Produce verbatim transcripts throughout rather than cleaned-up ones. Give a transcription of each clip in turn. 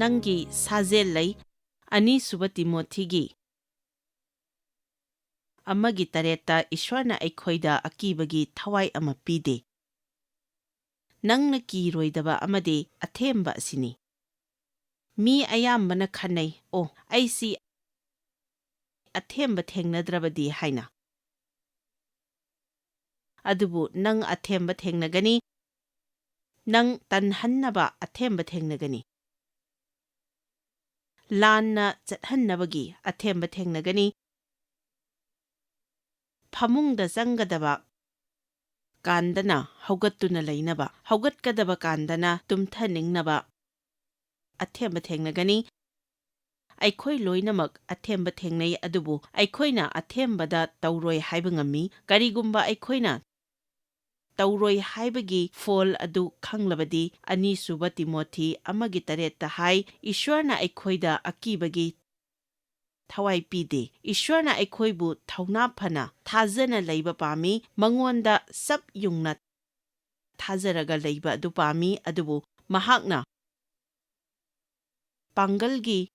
ꯅꯪꯒꯤ ꯁꯥꯖꯦꯜ ꯂꯩ꯫ ꯑꯅꯤꯁꯨꯕ ꯇꯤꯃꯣꯊꯤꯒꯤ ꯑꯃꯒꯤ ꯇꯔꯦꯠꯇ ꯏꯁꯣꯔꯅ ꯑꯩꯈꯣꯏꯗ ꯑꯀꯤꯕꯒꯤ ꯊꯋꯥꯏ ꯑꯃ ꯄꯤꯗꯦ꯫ ꯅꯪꯅ ꯀꯤꯔꯣꯏꯗꯕ ꯑꯃꯗꯤ ꯑꯊꯦꯝꯕ ꯑꯁꯤꯅꯤ꯫ ꯃꯤ ꯑꯌꯥꯝꯕꯅ ꯈꯟꯅꯩ, "ꯑꯣ, ꯑꯩꯁꯤ ꯑꯊꯦꯝꯕ ꯊꯦꯡꯅꯗ꯭ꯔꯕꯗꯤ" ꯍꯥꯏꯅ꯫ ꯑꯗꯨꯕꯨ ꯅꯪ ꯑꯊꯦꯝꯕ ꯊꯦꯡꯅꯒꯅꯤ, ꯅꯪ ꯇꯟꯍꯟꯅꯕ ꯑꯊꯦꯝꯕ ꯊꯦꯡꯅꯒꯅꯤ, ꯂꯥꯟꯅ ꯆꯠꯍꯟꯅꯕꯒꯤ ꯑꯊꯦꯝꯕ ꯊꯦꯡꯅꯒꯅꯤ, ꯐꯃꯨꯡꯗ ꯆꯪꯒꯗꯕ ꯀꯥꯟꯗꯅ ꯍꯧꯒꯠꯇꯨꯅ ꯂꯩꯅꯕ, ꯍꯧꯒꯠꯀꯗꯕ ꯀꯥꯟꯗꯅ ꯇꯨꯝꯊꯅꯤꯡꯅꯕ ꯑꯊꯦꯝꯕ ꯊꯦꯡꯅꯒꯅꯤ꯫ ꯑꯩꯈꯣꯏ ꯂꯣꯏꯅꯃꯛ ꯑꯊꯦꯝꯕ ꯊꯦꯡꯅꯩ, ꯑꯗꯨꯕꯨ ꯑꯩꯈꯣꯏꯅ ꯑꯊꯦꯝꯕꯗ ꯇꯧꯔꯣꯏ ꯍꯥꯏꯕ ꯉꯝꯃꯤ꯫ ꯀꯔꯤꯒꯨꯝꯕ ꯑꯩꯈꯣꯏꯅ ꯇꯧꯔꯣꯏ ꯍꯥꯏꯕꯒꯤ ꯐꯣꯜ ꯑꯗꯨ ꯈꯪꯂꯕꯗꯤ, ꯑꯅꯤꯁꯨꯕ ꯇꯤꯃꯣꯊꯤ ꯑꯃꯒꯤ ꯇꯔꯦꯠꯇ ꯍꯥꯏ, "ꯏꯁꯣꯔꯅ ꯑꯩꯈꯣꯏꯗ ꯑꯀꯤꯕꯒꯤ ꯊꯋꯥꯏ ꯄꯤꯗꯦ"꯫ ꯏꯁꯣꯔꯅ ꯑꯩꯈꯣꯏꯕꯨ ꯊꯧꯅꯥ ꯐꯅ, ꯊꯥꯖꯅ ꯂꯩꯕ ꯄꯥꯝꯃꯤ, ꯃꯉꯣꯟꯗ ꯆꯞ ꯌꯨꯡꯅ ꯊꯥꯖꯔꯒ ꯂꯩꯕ ꯑꯗꯨ ꯄꯥꯝꯃꯤ, ꯑꯗꯨꯕꯨ ꯃꯍꯥꯛꯅ ꯄꯥꯡꯒꯜꯒꯤ,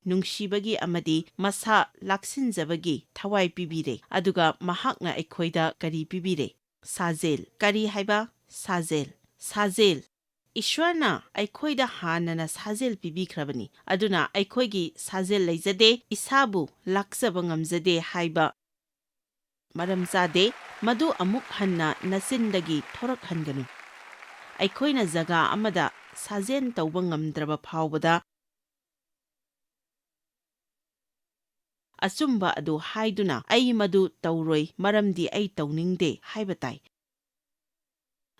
ꯅꯨꯡꯁꯤꯕꯒꯤ ꯑꯃꯗꯤ ꯃꯁꯥ ꯂꯥꯛꯁꯤꯟꯖꯕꯒꯤ ꯊꯋꯥꯏ ꯄꯤꯕꯤꯔꯦ꯫ ꯑꯗꯨꯒ ꯃꯍꯥꯛꯅ ꯑꯩꯈꯣꯏꯗ ꯀꯔꯤ ꯄꯤꯕꯤꯔꯦ? ꯁꯥꯖꯦꯜ꯫ ꯀꯔꯤ ꯍꯥꯏꯕ? ꯁꯥꯖꯦꯜ꯫ ꯁꯥꯖꯦꯜ꯫ ꯏꯁ꯭ꯋꯔꯅ ꯑꯩꯈꯣꯏꯗ ꯍꯥꯟꯅꯅ ꯁꯥꯖꯦꯜ ꯄꯤꯕꯤꯈ꯭ꯔꯕꯅꯤ꯫ ꯑꯗꯨꯅ ꯑꯩꯈꯣꯏꯒꯤ ꯁꯥꯖꯦꯜ ꯂꯩꯖꯗꯦ, ꯏꯁꯥꯕꯨ ꯂꯥꯛꯆꯕ ꯉꯝꯖꯗꯦ ꯍꯥꯏꯕ ꯃꯔꯝ ꯆꯥꯗꯦ꯫ ꯃꯗꯨ ꯑꯃꯨꯛ ꯍꯟꯅ ꯅꯆꯤꯟꯗꯒꯤ ꯊꯣꯔꯛꯍꯟꯒꯅꯨ꯫ ꯑꯩꯈꯣꯏꯅ ꯖꯒꯥ ꯑꯃꯗ ꯁꯥꯖꯦꯜ ꯇꯧꯕ ꯉꯝꯗ꯭ꯔꯕ ꯐꯥꯎꯕꯗ, ꯑꯆꯨꯝꯕ ꯑꯗꯨ ꯍꯥꯏꯗꯨꯅ, "ꯑꯩ ꯃꯗꯨ ꯇꯧꯔꯣꯏ, ꯃꯔꯝꯗꯤ ꯑꯩ ꯇꯧꯅꯤꯡꯗꯦ" ꯍꯥꯏꯕ ꯇꯥꯏ꯫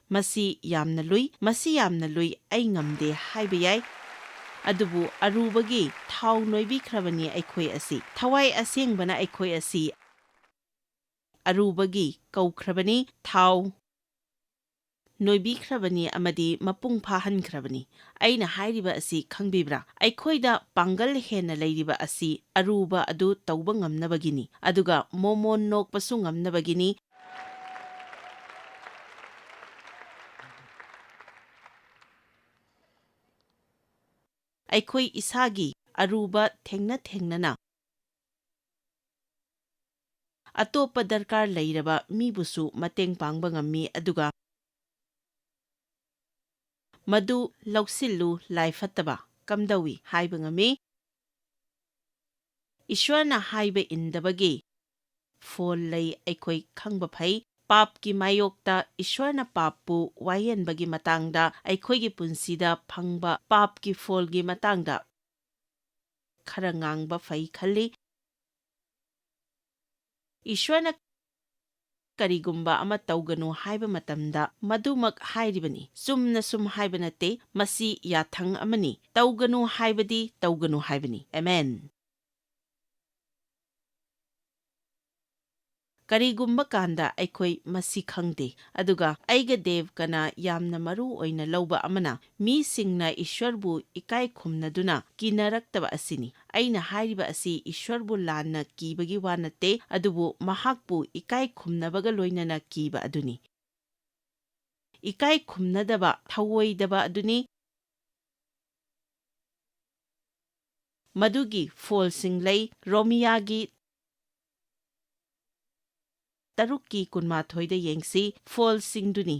ꯃꯁꯤ ꯌꯥꯝꯅ ꯂꯨꯏ, ꯃꯁꯤ ꯌꯥꯝꯅ ꯂꯨꯏ, ꯑꯩ ꯉꯝꯗꯦ ꯍꯥꯏꯕ ꯌꯥꯏ꯫ ꯑꯗꯨꯕꯨ ꯑꯔꯨꯕꯒꯤ ꯊꯥꯎ ꯅꯣꯏꯕꯤꯈ꯭ꯔꯕꯅꯤ ꯑꯩꯈꯣꯏ ꯑꯁꯤ꯫ ꯊꯋꯥꯏ ꯑꯁꯦꯡꯕꯅ ꯑꯩꯈꯣꯏ ꯑꯁꯤ ꯑꯔꯨꯕꯒꯤ ꯀꯧꯈ꯭ꯔꯕꯅꯤ, ꯊꯥꯎ ꯅꯣꯏꯕꯤꯈ꯭ꯔꯕꯅꯤ ꯑꯃꯗꯤ ꯃꯄꯨꯡ ꯐꯥꯍꯟꯈ꯭ꯔꯕꯅꯤ꯫ ꯑꯩꯅ ꯍꯥꯏꯔꯤꯕ ꯑꯁꯤ ꯈꯪꯕꯤꯕ꯭ꯔꯥ? ꯑꯩꯈꯣꯏꯗ ꯄꯥꯡꯒꯜ ꯍꯦꯟꯅ ꯂꯩꯔꯤꯕ ꯑꯁꯤ ꯑꯔꯨꯕ ꯑꯗꯨ ꯇꯧꯕ ꯉꯝꯅꯕꯒꯤꯅꯤ, ꯑꯗꯨꯒ ꯃꯣꯃꯣꯟ ꯅꯣꯛꯄꯁꯨ ꯉꯝꯅꯕꯒꯤꯅꯤ꯫ ꯑꯩꯈꯣꯏ ꯏꯁꯥꯒꯤ ꯑꯔꯨꯕ ꯊꯦꯡꯅ ꯊꯦꯡꯅꯅ ꯑꯇꯣꯞꯄ ꯗꯔꯀꯥꯔ ꯂꯩꯔꯕ ꯃꯤꯕꯨꯁꯨ ꯃꯇꯦꯡ ꯄꯥꯡꯕ ꯉꯝꯃꯤ, ꯑꯗꯨꯒ ꯃꯗꯨ ꯂꯧꯁꯤꯜꯂꯨ, ꯂꯥꯏ ꯐꯠꯇꯕ, ꯀꯝꯗꯧꯏ ꯍꯥꯏꯕ ꯉꯝꯃꯤ꯫ ꯏꯁ꯭ꯋꯔꯅ ꯍꯥꯏꯕ ꯏꯟꯗꯕꯒꯤ ꯐꯣꯜ ꯂꯩ ꯑꯩꯈꯣꯏ ꯈꯪꯕ ꯐꯩ꯫ ꯄꯥꯞꯀꯤ ꯃꯥꯌꯣꯛꯇ ꯏꯁ꯭ꯋꯔꯅ ꯄꯥꯞꯄꯨ ꯋꯥꯌꯦꯟꯕꯒꯤ ꯃꯇꯥꯡꯗ, ꯑꯩꯈꯣꯏꯒꯤ ꯄꯨꯟꯁꯤꯗ ꯐꯪꯕ ꯄꯥꯞꯀꯤ ꯐꯣꯜꯒꯤ ꯃꯇꯥꯡꯗ ꯈꯔ ꯉꯥꯡꯕ ꯐꯩ ꯈꯜꯂꯤ꯫ ꯏꯁ꯭ꯋꯔꯅ ꯀꯔꯤꯒꯨꯝꯕ ꯑꯃ ꯇꯧꯒꯅꯨ ꯍꯥꯏꯕ ꯃꯇꯝꯗ ꯃꯗꯨꯃꯛ ꯍꯥꯏꯔꯤꯕꯅꯤ꯫ ꯆꯨꯝꯅ ꯁꯨꯝ ꯍꯥꯏꯕ ꯅꯠꯇꯦ, ꯃꯁꯤ ꯌꯥꯊꯪ ꯑꯃꯅꯤ꯫ ꯇꯧꯒꯅꯨ ꯍꯥꯏꯕꯗꯤ ꯇꯧꯒꯅꯨ ꯍꯥꯏꯕꯅꯤ꯫ ꯑꯦꯃꯦꯟ꯫ ꯀꯔꯤꯒꯨꯝꯕ ꯀꯥꯟꯗ ꯑꯩꯈꯣꯏ ꯃꯁꯤ ꯈꯪꯗꯦ, ꯑꯗꯨꯒ ꯑꯩꯒ ꯗꯦꯕꯀꯅ ꯌꯥꯝꯅ ꯃꯔꯨ ꯑꯣꯏꯅ ꯂꯧꯕ ꯑꯃꯅ, ꯃꯤꯁꯤꯡꯅ ꯏꯁ꯭ꯋꯔꯕꯨ ꯏꯀꯥꯏ ꯈꯨꯝꯅꯗꯨꯅ ꯀꯤꯅꯔꯛꯇꯕ ꯑꯁꯤꯅꯤ꯫ ꯑꯩꯅ ꯍꯥꯏꯔꯤꯕ ꯑꯁꯤ ꯏꯁ꯭ꯋꯔꯕꯨ ꯂꯥꯟꯅ ꯀꯤꯕꯒꯤ ꯋꯥ ꯅꯠꯇꯦ, ꯑꯗꯨꯕꯨ ꯃꯍꯥꯛꯄꯨ ꯏꯀꯥꯏ ꯈꯨꯝꯅꯕꯒ ꯂꯣꯏꯅꯅ ꯀꯤꯕ ꯑꯗꯨꯅꯤ꯫ ꯏꯀꯥꯏ ꯈꯨꯝꯅꯗꯕ, ꯊꯧꯑꯣꯏꯗꯕ ꯑꯗꯨꯅꯤ꯫ ꯃꯗꯨꯒꯤ ꯐꯣꯜꯁꯤꯡ ꯂꯩ꯫ ꯔꯣꯃꯤꯌꯥꯒꯤ ꯇꯔꯨꯛꯀꯤ ꯀꯨꯟꯃꯥꯊꯣꯏꯗ ꯌꯦꯡꯁꯤ꯫ ꯐꯣꯜꯁꯤꯡꯗꯨꯅꯤ: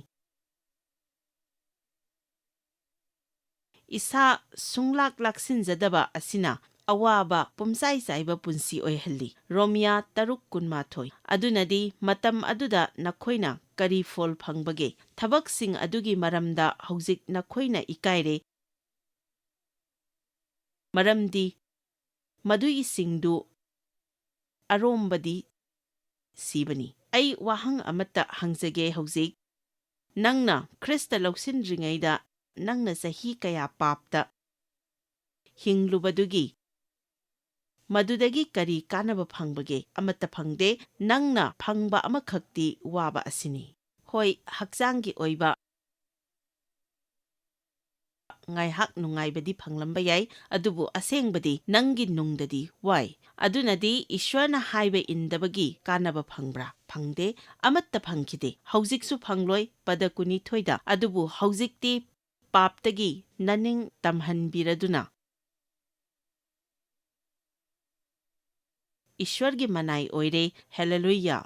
ꯏꯁꯥ ꯁꯨꯡꯂꯥꯛ ꯂꯥꯛꯁꯤꯟꯖꯗꯕ ꯑꯁꯤꯅ ꯑꯋꯥꯕ ꯄꯨꯝꯆꯥꯏ ꯆꯥꯏꯕ ꯄꯨꯟꯁꯤ ꯑꯣꯏꯍꯜꯂꯤ꯫ ꯔꯣꯃꯤꯌꯥ ꯇꯔꯨꯛ ꯀꯨꯟꯃꯥꯊꯣꯏ꯫ ꯑꯗꯨꯅꯗꯤ ꯃꯇꯝ ꯑꯗꯨꯗ ꯅꯈꯣꯏꯅ ꯀꯔꯤ ꯐꯣꯜ ꯐꯪꯕꯒꯦ? ꯊꯕꯛꯁꯤꯡ ꯑꯗꯨꯒꯤ ꯃꯔꯝꯗ ꯍꯧꯖꯤꯛ ꯅꯈꯣꯏꯅ ꯏꯀꯥꯏꯔꯦ, ꯃꯔꯝꯗꯤ ꯃꯗꯨꯒꯤꯁꯤꯡꯗꯨ ꯑꯔꯣꯝꯕꯗꯤ ꯁꯤꯕꯅꯤ꯫ ꯑꯩ ꯋꯥꯍꯪ ꯑꯃꯠꯇ ꯍꯪꯖꯒꯦ ꯍꯧꯖꯤꯛ꯫ ꯅꯪꯅ ꯈ꯭ꯔꯤꯁꯇ ꯂꯧꯁꯤꯟꯗ꯭ꯔꯤꯉꯩꯗ ꯅꯪꯅ ꯆꯍꯤ ꯀꯌꯥ ꯄꯥꯞꯇ ꯍꯤꯡꯂꯨꯕꯗꯨꯒꯤ ꯃꯗꯨꯗꯒꯤ ꯀꯔꯤ ꯀꯥꯟꯅꯕ ꯐꯪꯕꯒꯦ? ꯑꯃꯠꯇ ꯐꯪꯗꯦ꯫ ꯅꯪꯅ ꯐꯪꯕ ꯑꯃꯈꯛꯇꯤ ꯋꯥꯕ ꯑꯁꯤꯅꯤ꯫ ꯍꯣꯏ, ꯍꯛꯆꯥꯡꯒꯤ ꯑꯣꯏꯕ ꯉꯥꯏꯍꯥꯛ ꯅꯨꯡꯉꯥꯏꯕꯗꯤ ꯐꯪꯂꯝꯕ ꯌꯥꯏ, ꯑꯗꯨꯕꯨ ꯑꯁꯦꯡꯕꯗꯤ ꯅꯪꯒꯤ ꯅꯨꯡꯗꯗꯤ ꯋꯥꯏ꯫ ꯑꯗꯨꯅꯗꯤ ꯏꯁ꯭ꯋꯔꯅ ꯍꯥꯏꯕ ꯏꯟꯗꯕꯒꯤ ꯀꯥꯟꯅꯕ ꯐꯪꯕ꯭ꯔꯥ? ꯐꯪꯗꯦ, ꯑꯃꯠꯇ ꯐꯪꯈꯤꯗꯦ꯫ ꯍꯧꯖꯤꯛꯁꯨ ꯐꯪꯂꯣꯏ꯫ ꯄꯗ ꯀꯨꯟꯅꯤꯊꯣꯏꯗ, ꯑꯗꯨꯕꯨ ꯍꯧꯖꯤꯛꯇꯤ ꯄꯥꯞꯇꯒꯤ ꯅꯅꯤꯡ ꯇꯝꯍꯟꯕꯤꯔꯗꯨꯅ, ꯏꯁ꯭ꯋꯔꯒꯤ ꯃꯅꯥꯏ ꯑꯣꯏꯔꯦ꯫ ꯍꯦꯂꯦꯂꯨꯌꯥ!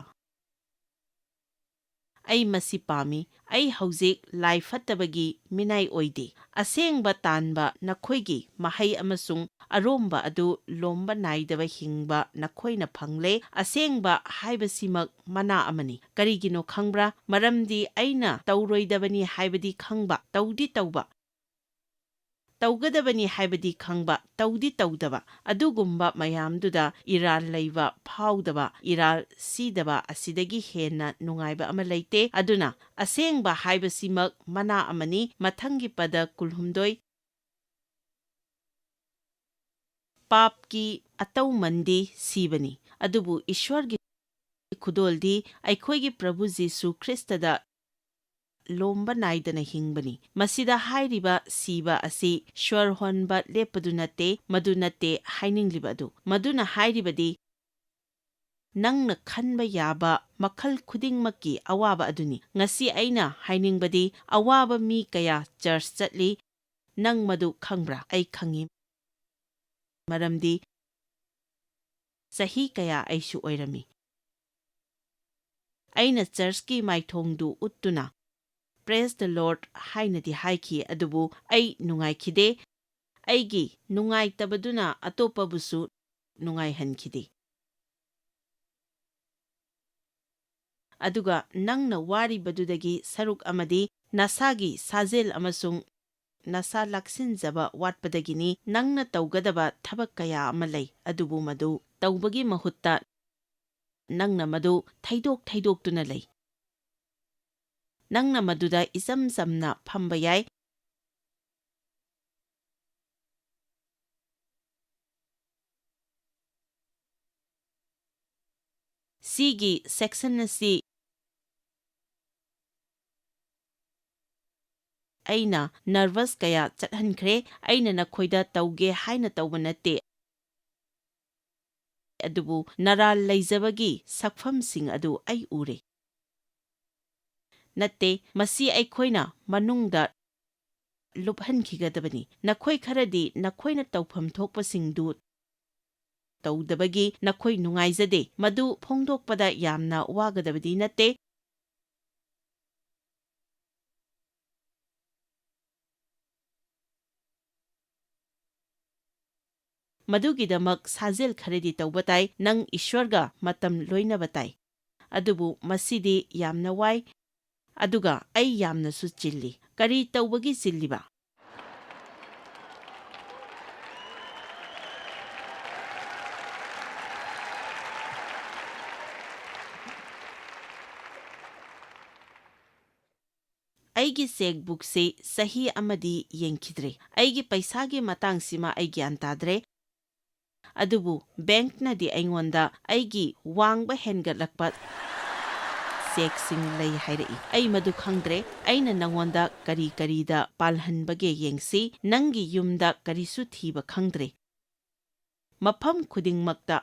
ꯑꯩ ꯃꯁꯤ ꯄꯥꯝꯃꯤ꯫ ꯑꯩ ꯍꯧꯖꯤꯛ ꯂꯥꯏ ꯐꯠꯇꯕꯒꯤ ꯃꯤꯅꯥꯏ ꯑꯣꯏꯗꯦ꯫ ꯑꯁꯦꯡꯕ ꯇꯥꯟꯕ ꯅꯈꯣꯏꯒꯤ ꯃꯍꯩ ꯑꯃꯁꯨꯡ ꯑꯔꯣꯝꯕ ꯑꯗꯨ ꯂꯣꯝꯕ ꯅꯥꯏꯗꯕ ꯍꯤꯡꯕ ꯅꯈꯣꯏꯅ ꯐꯪꯂꯦ꯫ ꯑꯁꯦꯡꯕ ꯍꯥꯏꯕꯁꯤꯃꯛ ꯃꯅꯥ ꯑꯃꯅꯤ꯫ ꯀꯔꯤꯒꯤꯅꯣ ꯈꯪꯕ꯭ꯔꯥ? ꯃꯔꯝꯗꯤ ꯑꯩꯅ ꯇꯧꯔꯣꯏꯗꯕꯅꯤ ꯍꯥꯏꯕꯗꯤ ꯈꯪꯕ, ꯇꯧꯗꯤ ꯇꯧꯕ, ꯇꯧꯒꯗꯕꯅꯤ ꯍꯥꯏꯕꯗꯤ ꯈꯪꯕ, ꯇꯧꯗꯤ ꯇꯧꯗꯕ, ꯑꯗꯨꯒꯨꯝꯕ ꯃꯌꯥꯝꯗꯨꯗ ꯏꯔꯥꯜ ꯂꯩꯕ ꯐꯥꯎꯗꯕ, ꯏꯔꯥꯜ ꯁꯤꯗꯕ ꯑꯁꯤꯗꯒꯤ ꯍꯦꯟꯅ ꯅꯨꯡꯉꯥꯏꯕ ꯑꯃ ꯂꯩꯇꯦ꯫ ꯑꯗꯨꯅ ꯑꯁꯦꯡꯕ ꯍꯥꯏꯕꯁꯤꯃꯛ ꯃꯅꯥ ꯑꯃꯅꯤ꯫ ꯃꯊꯪꯒꯤ ꯄꯗ ꯀꯨꯜꯍꯨꯝꯗꯣꯏ, ꯄꯥꯞꯀꯤ ꯑꯇꯧꯃꯟꯗꯤ ꯁꯤꯕꯅꯤ, ꯑꯗꯨꯕꯨ ꯏꯁ꯭ꯋꯔꯒꯤ ꯈꯨꯗꯣꯜꯗꯤ ꯑꯩꯈꯣꯏꯒꯤ ꯄ꯭ꯔꯚꯨ ꯖꯤꯁꯨ ꯈ꯭ꯔꯤꯁꯇꯗ ꯂꯣꯝꯕ ꯅꯥꯏꯗꯅ ꯍꯤꯡꯕꯅꯤ꯫ ꯃꯁꯤꯗ ꯍꯥꯏꯔꯤꯕ ꯁꯤꯕ ꯑꯁꯤ ꯁ꯭ꯋꯔ ꯍꯣꯟꯕ ꯂꯦꯞꯄꯗꯨ ꯅꯠꯇꯦ, ꯃꯗꯨ ꯅꯠꯇꯦ ꯍꯥꯏꯅꯤꯡꯂꯤꯕ ꯑꯗꯨ꯫ ꯃꯗꯨꯅ ꯍꯥꯏꯔꯤꯕꯗꯤ ꯅꯪꯅ ꯈꯟꯕ ꯌꯥꯕ ꯃꯈꯜ ꯈꯨꯗꯤꯡꯃꯛꯀꯤ ꯑꯋꯥꯕ ꯑꯗꯨꯅꯤ꯫ ꯉꯁꯤ ꯑꯩꯅ ꯍꯥꯏꯅꯤꯡꯕꯗꯤ ꯑꯋꯥꯕ ꯃꯤ ꯀꯌꯥ ꯆꯔꯆ ꯆꯠꯂꯤ, ꯅꯪ ꯃꯗꯨ ꯈꯪꯕ꯭ꯔꯥ? ꯑꯩ ꯈꯪꯏ꯫ ꯃꯔꯝꯗꯤ ꯆꯍꯤ ꯀꯌꯥ ꯑꯩꯁꯨ ꯑꯣꯏꯔꯝꯃꯤ꯫ ꯑꯩꯅ ꯆꯔꯆꯀꯤ ꯃꯥꯏꯊꯣꯡꯗꯨ ꯎꯠꯇꯨꯅ, "Praise the Lord" ꯍꯥꯏꯅꯗꯤ ꯍꯥꯏꯈꯤ, ꯑꯗꯨꯕꯨ ꯑꯩ ꯅꯨꯡꯉꯥꯏꯈꯤꯗꯦ꯫ ꯑꯩꯒꯤ ꯅꯨꯡꯉꯥꯏꯇꯕꯗꯨꯅ ꯑꯇꯣꯞꯄꯕꯨꯁꯨ ꯅꯨꯡꯉꯥꯏꯍꯟꯈꯤꯗꯦ꯫ ꯑꯗꯨꯒ ꯅꯪꯅ ꯋꯥꯔꯤꯕꯗꯨꯗꯒꯤ ꯁꯔꯨꯛ ꯑꯃꯗꯤ ꯅꯁꯥꯒꯤ ꯁꯥꯖꯦꯜ ꯑꯃꯁꯨꯡ ꯅꯁꯥ ꯂꯥꯛꯁꯤꯟꯖꯕ ꯋꯥꯠꯄꯗꯒꯤꯅꯤ꯫ ꯅꯪꯅ ꯇꯧꯒꯗꯕ ꯊꯕꯛ ꯀꯌꯥ ꯑꯃ ꯂꯩ, ꯑꯗꯨꯕꯨ ꯃꯗꯨ ꯇꯧꯕꯒꯤ ꯃꯍꯨꯠꯇ ꯅꯪꯅ ꯃꯗꯨ ꯊꯩꯗꯣꯛ ꯊꯩꯗꯣꯛꯇꯨꯅ ꯂꯩ꯫ ꯅꯪꯅ ꯃꯗꯨꯗ ꯏꯆꯝ ꯆꯝꯅ ꯐꯝꯕ ꯌꯥꯏ꯫ ꯁꯤꯒꯤ ꯁꯦꯛꯁꯟ ꯑꯁꯤ ꯑꯩꯅ ꯅꯔꯚꯁ ꯀꯌꯥ ꯆꯠꯍꯟꯈ꯭ꯔꯦ꯫ ꯑꯩꯅ ꯅꯈꯣꯏꯗ ꯇꯧꯒꯦ ꯍꯥꯏꯅ ꯇꯧꯕ ꯅꯠꯇꯦ, ꯑꯗꯨꯕꯨ ꯅꯔꯥꯜ ꯂꯩꯖꯕꯒꯤ ꯁꯛꯐꯝꯁꯤꯡ ꯑꯗꯨ ꯑꯩ ꯎꯔꯦ꯫ ꯅꯠꯇꯦ, ꯃꯁꯤ ꯑꯩꯈꯣꯏꯅ ꯃꯅꯨꯡꯗ ꯂꯨꯞꯍꯟꯈꯤꯒꯗꯕꯅꯤ꯫ ꯅꯈꯣꯏ ꯈꯔꯗꯤ ꯅꯈꯣꯏꯅ ꯇꯧꯐꯝ ꯊꯣꯛꯄꯁꯤꯡꯗꯨ ꯇꯧꯗꯕꯒꯤ ꯅꯈꯣꯏ ꯅꯨꯡꯉꯥꯏꯖꯗꯦ꯫ ꯃꯗꯨ ꯐꯣꯡꯗꯣꯛꯄꯗ ꯌꯥꯝꯅ ꯋꯥꯒꯗꯕꯗꯤ ꯅꯠꯇꯦ꯫ ꯃꯗꯨꯒꯤꯗꯃꯛ ꯁꯥꯖꯦꯜ ꯈꯔꯗꯤ ꯇꯧꯕ ꯇꯥꯏ꯫ ꯅꯪ ꯏꯁ꯭ꯋꯔꯒ ꯃꯇꯝ ꯂꯣꯏꯅꯕ ꯇꯥꯏ꯫ ꯑꯗꯨꯕꯨ ꯃꯁꯤꯗꯤ ꯌꯥꯝꯅ ꯋꯥꯏ꯫ ꯑꯗꯨꯒ ꯑꯩ ꯌꯥꯝꯅꯁꯨ ꯆꯤꯜꯂꯤ꯫ ꯀꯔꯤ ꯇꯧꯕꯒꯤ ꯆꯤꯜꯂꯤꯕ? ꯑꯩꯒꯤ ꯆꯦꯛꯕꯨꯛꯁꯤ ꯆꯍꯤ ꯑꯃꯗꯤ ꯌꯦꯡꯈꯤꯗ꯭ꯔꯦ꯫ ꯑꯩꯒꯤ ꯄꯩꯁꯥꯒꯤ ꯃꯇꯥꯡꯁꯤꯃ ꯑꯩ ꯒ꯭ꯌꯥꯟ ꯇꯥꯗ꯭ꯔꯦ꯫ ꯑꯗꯨꯕꯨ ꯕꯦꯡꯛꯅꯗꯤ ꯑꯩꯉꯣꯟꯗ ꯑꯩꯒꯤ ꯋꯥꯡꯕ ꯍꯦꯟꯒꯠꯂꯛꯄ ꯆꯦꯛꯁꯤꯡ ꯂꯩ ꯍꯥꯏꯔꯛꯏ꯫ ꯑꯩ ꯃꯗꯨ ꯈꯪꯗ꯭ꯔꯦ꯫ ꯑꯩꯅ ꯅꯉꯣꯟꯗ ꯀꯔꯤ ꯀꯔꯤꯗ ꯄꯥꯜꯍꯟꯕꯒꯦ ꯌꯦꯡꯁꯤ꯫ ꯅꯪꯒꯤ ꯌꯨꯝꯗ ꯀꯔꯤꯁꯨ ꯊꯤꯕ ꯈꯪꯗ꯭ꯔꯦ꯫ ꯃꯐꯝ ꯈꯨꯗꯤꯡꯃꯛꯇ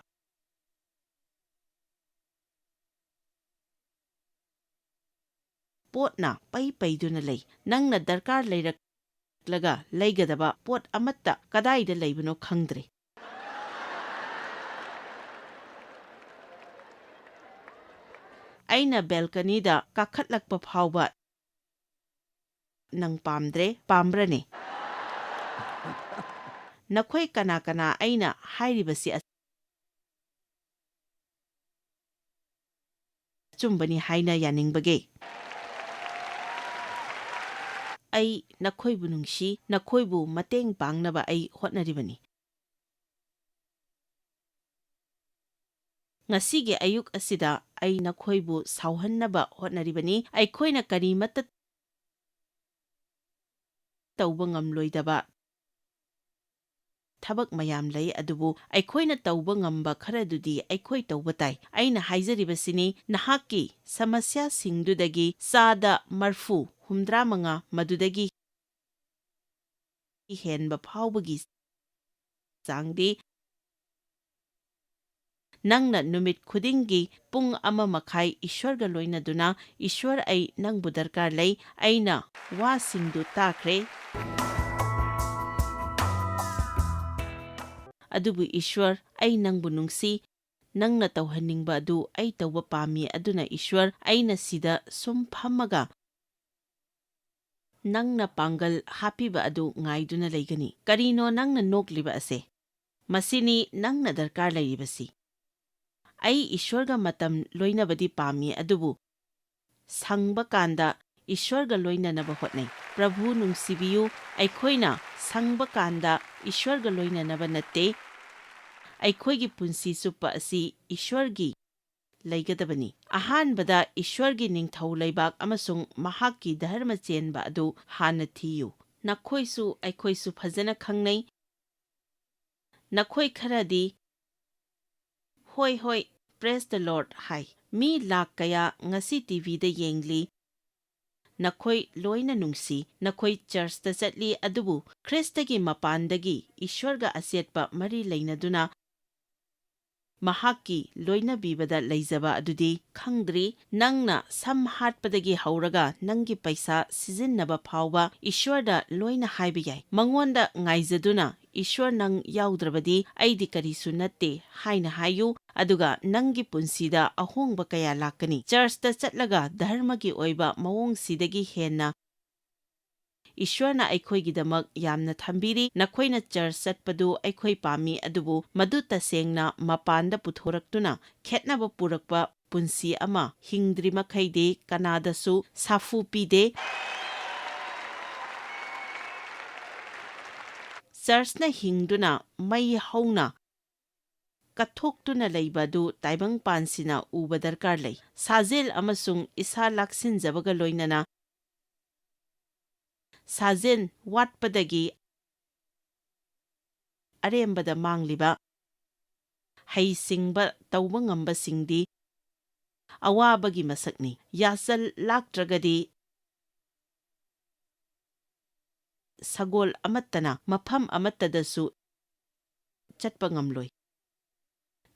ꯄꯣꯠꯅ ꯄꯩ ꯄꯩꯗꯨꯅ ꯂꯩ꯫ ꯅꯪꯅ ꯗꯔꯀꯥꯔ ꯂꯩꯔꯛꯂꯒ ꯂꯩꯒꯗꯕ ꯄꯣꯠ ꯑꯃꯠꯇ ꯀꯗꯥꯏꯗ ꯂꯩꯕꯅꯣ ꯈꯪꯗ꯭ꯔꯦ꯫ ꯑꯩꯅ ꯕꯦꯜꯀꯅꯤꯗ ꯀꯥꯈꯠꯂꯛꯄ ꯐꯥꯎꯕ ꯅꯪ ꯄꯥꯝꯗ꯭ꯔꯦ, ꯄꯥꯝꯕ꯭ꯔꯅꯦ? ꯅꯈꯣꯏ ꯀꯅꯥ ꯀꯅꯥ ꯑꯩꯅ ꯍꯥꯏꯔꯤꯕꯁꯤ ꯑꯆꯨꯝꯕꯅꯤ ꯍꯥꯏꯅ ꯌꯥꯅꯤꯡꯕꯒꯦ? ꯑꯩ ꯅꯈꯣꯏꯕꯨ ꯅꯨꯡꯁꯤ, ꯅꯈꯣꯏꯕꯨ ꯃꯇꯦꯡ ꯄꯥꯡꯅꯕ ꯑꯩ ꯍꯣꯠꯅꯔꯤꯕꯅꯤ꯫ ꯉꯁꯤꯒꯤ ꯑꯌꯨꯛ ꯑꯁꯤꯗ ꯑꯩ ꯅꯈꯣꯏꯕꯨ ꯁꯥꯎꯍꯟꯅꯕ ꯍꯣꯠꯅꯔꯤꯕꯅꯤ꯫ ꯑꯩꯈꯣꯏꯅ ꯀꯔꯤꯃꯠꯇ ꯇꯧꯕ ꯉꯝꯂꯣꯏꯗꯕ ꯊꯕꯛ ꯃꯌꯥꯝ ꯂꯩ, ꯑꯗꯨꯕꯨ ꯑꯩꯈꯣꯏꯅ ꯇꯧꯕ ꯉꯝꯕ ꯈꯔꯗꯨꯗꯤ ꯑꯩꯈꯣꯏ ꯇꯧꯕ ꯇꯥꯏ꯫ ꯑꯩꯅ ꯍꯥꯏꯖꯔꯤꯕꯁꯤꯅꯤ, ꯅꯍꯥꯛꯀꯤ ꯁꯃꯁ꯭ꯌꯥꯁꯤꯡꯗꯨꯗꯒꯤ ꯆꯥꯗ ꯃꯔꯐꯨ, ꯍꯨꯝꯗ꯭ꯔꯥ ꯃꯉꯥ ꯃꯗꯨꯗꯒꯤ ꯍꯦꯟꯕ ꯐꯥꯎꯕꯒꯤ ꯆꯥꯡꯗꯤ ꯅꯪꯅ ꯅꯨꯃꯤꯠ ꯈꯨꯗꯤꯡꯒꯤ ꯄꯨꯡ ꯑꯃ ꯃꯈꯥꯏ ꯏꯁ꯭ꯋꯔꯒ ꯂꯣꯏꯅꯗꯨꯅ, "ꯏꯁ꯭ꯋꯔ, ꯑꯩ ꯅꯪꯕꯨ ꯗꯔꯀꯥꯔ ꯂꯩ, ꯑꯩꯅ ꯋꯥꯁꯤꯡꯗꯨ ꯇꯥꯈ꯭ꯔꯦ"꯫ ꯑꯗꯨꯕꯨ ꯏꯁ꯭ꯋꯔ, ꯑꯩ ꯅꯪꯕꯨ ꯅꯨꯡꯁꯤ, ꯅꯪꯅ ꯇꯧꯍꯟꯅꯤꯡꯕ ꯑꯗꯨ ꯑꯩ ꯇꯧꯕ ꯄꯥꯝꯃꯤ, ꯑꯗꯨꯅ ꯏꯁ꯭ꯋꯔ, ꯑꯩꯅ ꯁꯤꯗ ꯁꯨꯝ ꯐꯝꯃꯒ ꯅꯪꯅ ꯄꯥꯡꯒꯜ ꯍꯥꯞꯄꯤꯕ ꯑꯗꯨ ꯉꯥꯏꯗꯨꯅ ꯂꯩꯒꯅꯤ꯫ ꯀꯔꯤꯅꯣ ꯅꯪꯅ ꯅꯣꯛꯂꯤꯕ ꯑꯁꯦ? ꯃꯁꯤꯅꯤ ꯅꯪꯅ ꯗꯔꯀꯥꯔ ꯂꯩꯔꯤꯕꯁꯤ꯫ ꯑꯩ ꯏꯁ꯭ꯋꯔꯒ ꯃꯇꯝ ꯂꯣꯏꯅꯕꯗꯤ ꯄꯥꯝꯃꯤ, ꯑꯗꯨꯕꯨ ꯁꯪꯕ ꯀꯥꯟꯗ ꯏꯁ꯭ꯋꯔꯒ ꯂꯣꯏꯅꯅꯕ ꯍꯣꯠꯅꯩ꯫ ꯄ꯭ꯔꯚꯨ ꯅꯨꯡꯁꯤꯕꯤꯌꯨ, ꯑꯩꯈꯣꯏꯅ ꯁꯪꯕ ꯀꯥꯟꯗ ꯏꯁ꯭ꯋꯔꯒ ꯂꯣꯏꯅꯅꯕ ꯅꯠꯇꯦ꯫ ꯑꯩꯈꯣꯏꯒꯤ ꯄꯨꯟꯁꯤ ꯆꯨꯞꯄ ꯑꯁꯤ ꯏꯁ꯭ꯋꯔꯒꯤ ꯂꯩꯒꯗꯕꯅꯤ꯫ ꯑꯍꯥꯟꯕꯗ ꯏꯁ꯭ꯋꯔꯒꯤ ꯅꯤꯡꯊꯧ ꯂꯩꯕꯥꯛ ꯑꯃꯁꯨꯡ ꯃꯍꯥꯛꯀꯤ ꯙꯔꯃ ꯆꯦꯟꯕ ꯑꯗꯨ ꯍꯥꯟꯅ ꯊꯤꯌꯨ꯫ ꯅꯈꯣꯏꯁꯨ ꯑꯩꯈꯣꯏꯁꯨ ꯐꯖꯅ ꯈꯪꯅꯩ꯫ ꯅꯈꯣꯏ ꯈꯔꯗꯤ, "ꯍꯣꯏ, ꯍꯣꯏ, praise the Lord" ꯍꯥꯏ꯫ ꯃꯤ ꯂꯥꯈ ꯀꯌꯥ ꯉꯁꯤ ꯇꯤ ꯚꯤꯗ ꯌꯦꯡꯂꯤ꯫ ꯅꯈꯣꯏ ꯂꯣꯏꯅ ꯅꯨꯡꯁꯤ, ꯅꯈꯣꯏ ꯆꯔꯆꯇ ꯆꯠꯂꯤ, ꯑꯗꯨꯕꯨ ꯈ꯭ꯔꯤꯁꯇꯒꯤ ꯃꯄꯥꯟꯗꯒꯤ ꯏꯁ꯭ꯋꯔꯒ ꯑꯆꯦꯠꯄ ꯃꯔꯤ ꯂꯩꯅꯗꯨꯅ ꯃꯍꯥꯛꯀꯤ ꯂꯣꯏꯅꯕꯤꯕꯗ ꯂꯩꯖꯕ ꯑꯗꯨꯗꯤ ꯈꯪꯗ꯭ꯔꯤ꯫ ꯅꯪꯅ ꯁꯝ ꯍꯥꯠꯄꯗꯒꯤ ꯍꯧꯔꯒ ꯅꯪꯒꯤ ꯄꯩꯁꯥ ꯁꯤꯖꯤꯟꯅꯕ ꯐꯥꯎꯕ ꯏꯁ꯭ꯋꯔꯗ ꯂꯣꯏꯅ ꯍꯥꯏꯕ ꯌꯥꯏ꯫ ꯃꯉꯣꯟꯗ ꯉꯥꯏꯖꯗꯨꯅ, "ꯏꯁ꯭ꯋꯔ, ꯅꯪ ꯌꯥꯎꯗ꯭ꯔꯕꯗꯤ ꯑꯩꯗꯤ ꯀꯔꯤꯁꯨ ꯅꯠꯇꯦ" ꯍꯥꯏꯅ ꯍꯥꯏꯌꯨ, ꯑꯗꯨꯒ ꯅꯪꯒꯤ ꯄꯨꯟꯁꯤꯗ ꯑꯍꯣꯡꯕ ꯀꯌꯥ ꯂꯥꯛꯀꯅꯤ꯫ ꯆꯔꯆꯇ ꯆꯠꯂꯒ ꯙꯔꯃꯒꯤ ꯑꯣꯏꯕ ꯃꯑꯣꯡꯁꯤꯗꯒꯤ ꯍꯦꯟꯅ ꯏꯁ꯭ꯋꯔꯅ ꯑꯩꯈꯣꯏꯒꯤꯗꯃꯛ ꯌꯥꯝꯅ ꯊꯝꯕꯤꯔꯤ꯫ ꯅꯈꯣꯏꯅ ꯆꯔꯆ ꯆꯠꯄꯗꯨ ꯑꯩꯈꯣꯏ ꯄꯥꯝꯃꯤ, ꯑꯗꯨꯕꯨ ꯃꯗꯨ ꯇꯁꯦꯡꯅ ꯃꯄꯥꯟꯗ ꯄꯨꯊꯣꯔꯛꯇꯨꯅ ꯈꯦꯠꯅꯕ ꯄꯨꯔꯛꯄ ꯄꯨꯟꯁꯤ ꯑꯃ ꯍꯤꯡꯗ꯭ꯔꯤꯃꯈꯩꯗꯤ ꯀꯅꯥꯗꯁꯨ ꯁꯥꯐꯨ ꯄꯤꯗꯦ꯫ ꯆꯔꯆꯅ ꯍꯤꯡꯗꯨꯅ ꯃꯩ ꯍꯧꯅ ꯀꯠꯊꯣꯛꯇꯨꯅ ꯂꯩꯕ ꯑꯗꯨ ꯇꯥꯏꯕꯪꯄꯥꯟꯁꯤꯅ ꯎꯕ ꯗꯔꯀꯥꯔ ꯂꯩ꯫ ꯁꯥꯖꯦꯜ ꯑꯃꯁꯨꯡ ꯏꯁꯥ ꯂꯥꯛꯁꯤꯟꯖꯕꯒ ꯂꯣꯏꯅꯅ ꯁꯥꯖꯦꯜ ꯋꯥꯠꯄꯗꯒꯤ ꯑꯔꯦꯝꯕꯗ ꯃꯥꯡꯂꯤꯕ ꯍꯩꯁꯤꯡꯕ ꯇꯧꯕ ꯉꯝꯕꯁꯤꯡꯗꯤ ꯑꯋꯥꯕꯒꯤ ꯃꯁꯛꯅꯤ꯫ ꯌꯥꯆꯜ ꯂꯥꯛꯇ꯭ꯔꯒꯗꯤ ꯁꯒꯣꯜ ꯑꯃꯠꯇꯅ ꯃꯐꯝ ꯑꯃꯠꯇꯗꯁꯨ ꯆꯠꯄ ꯉꯝꯂꯣꯏ꯫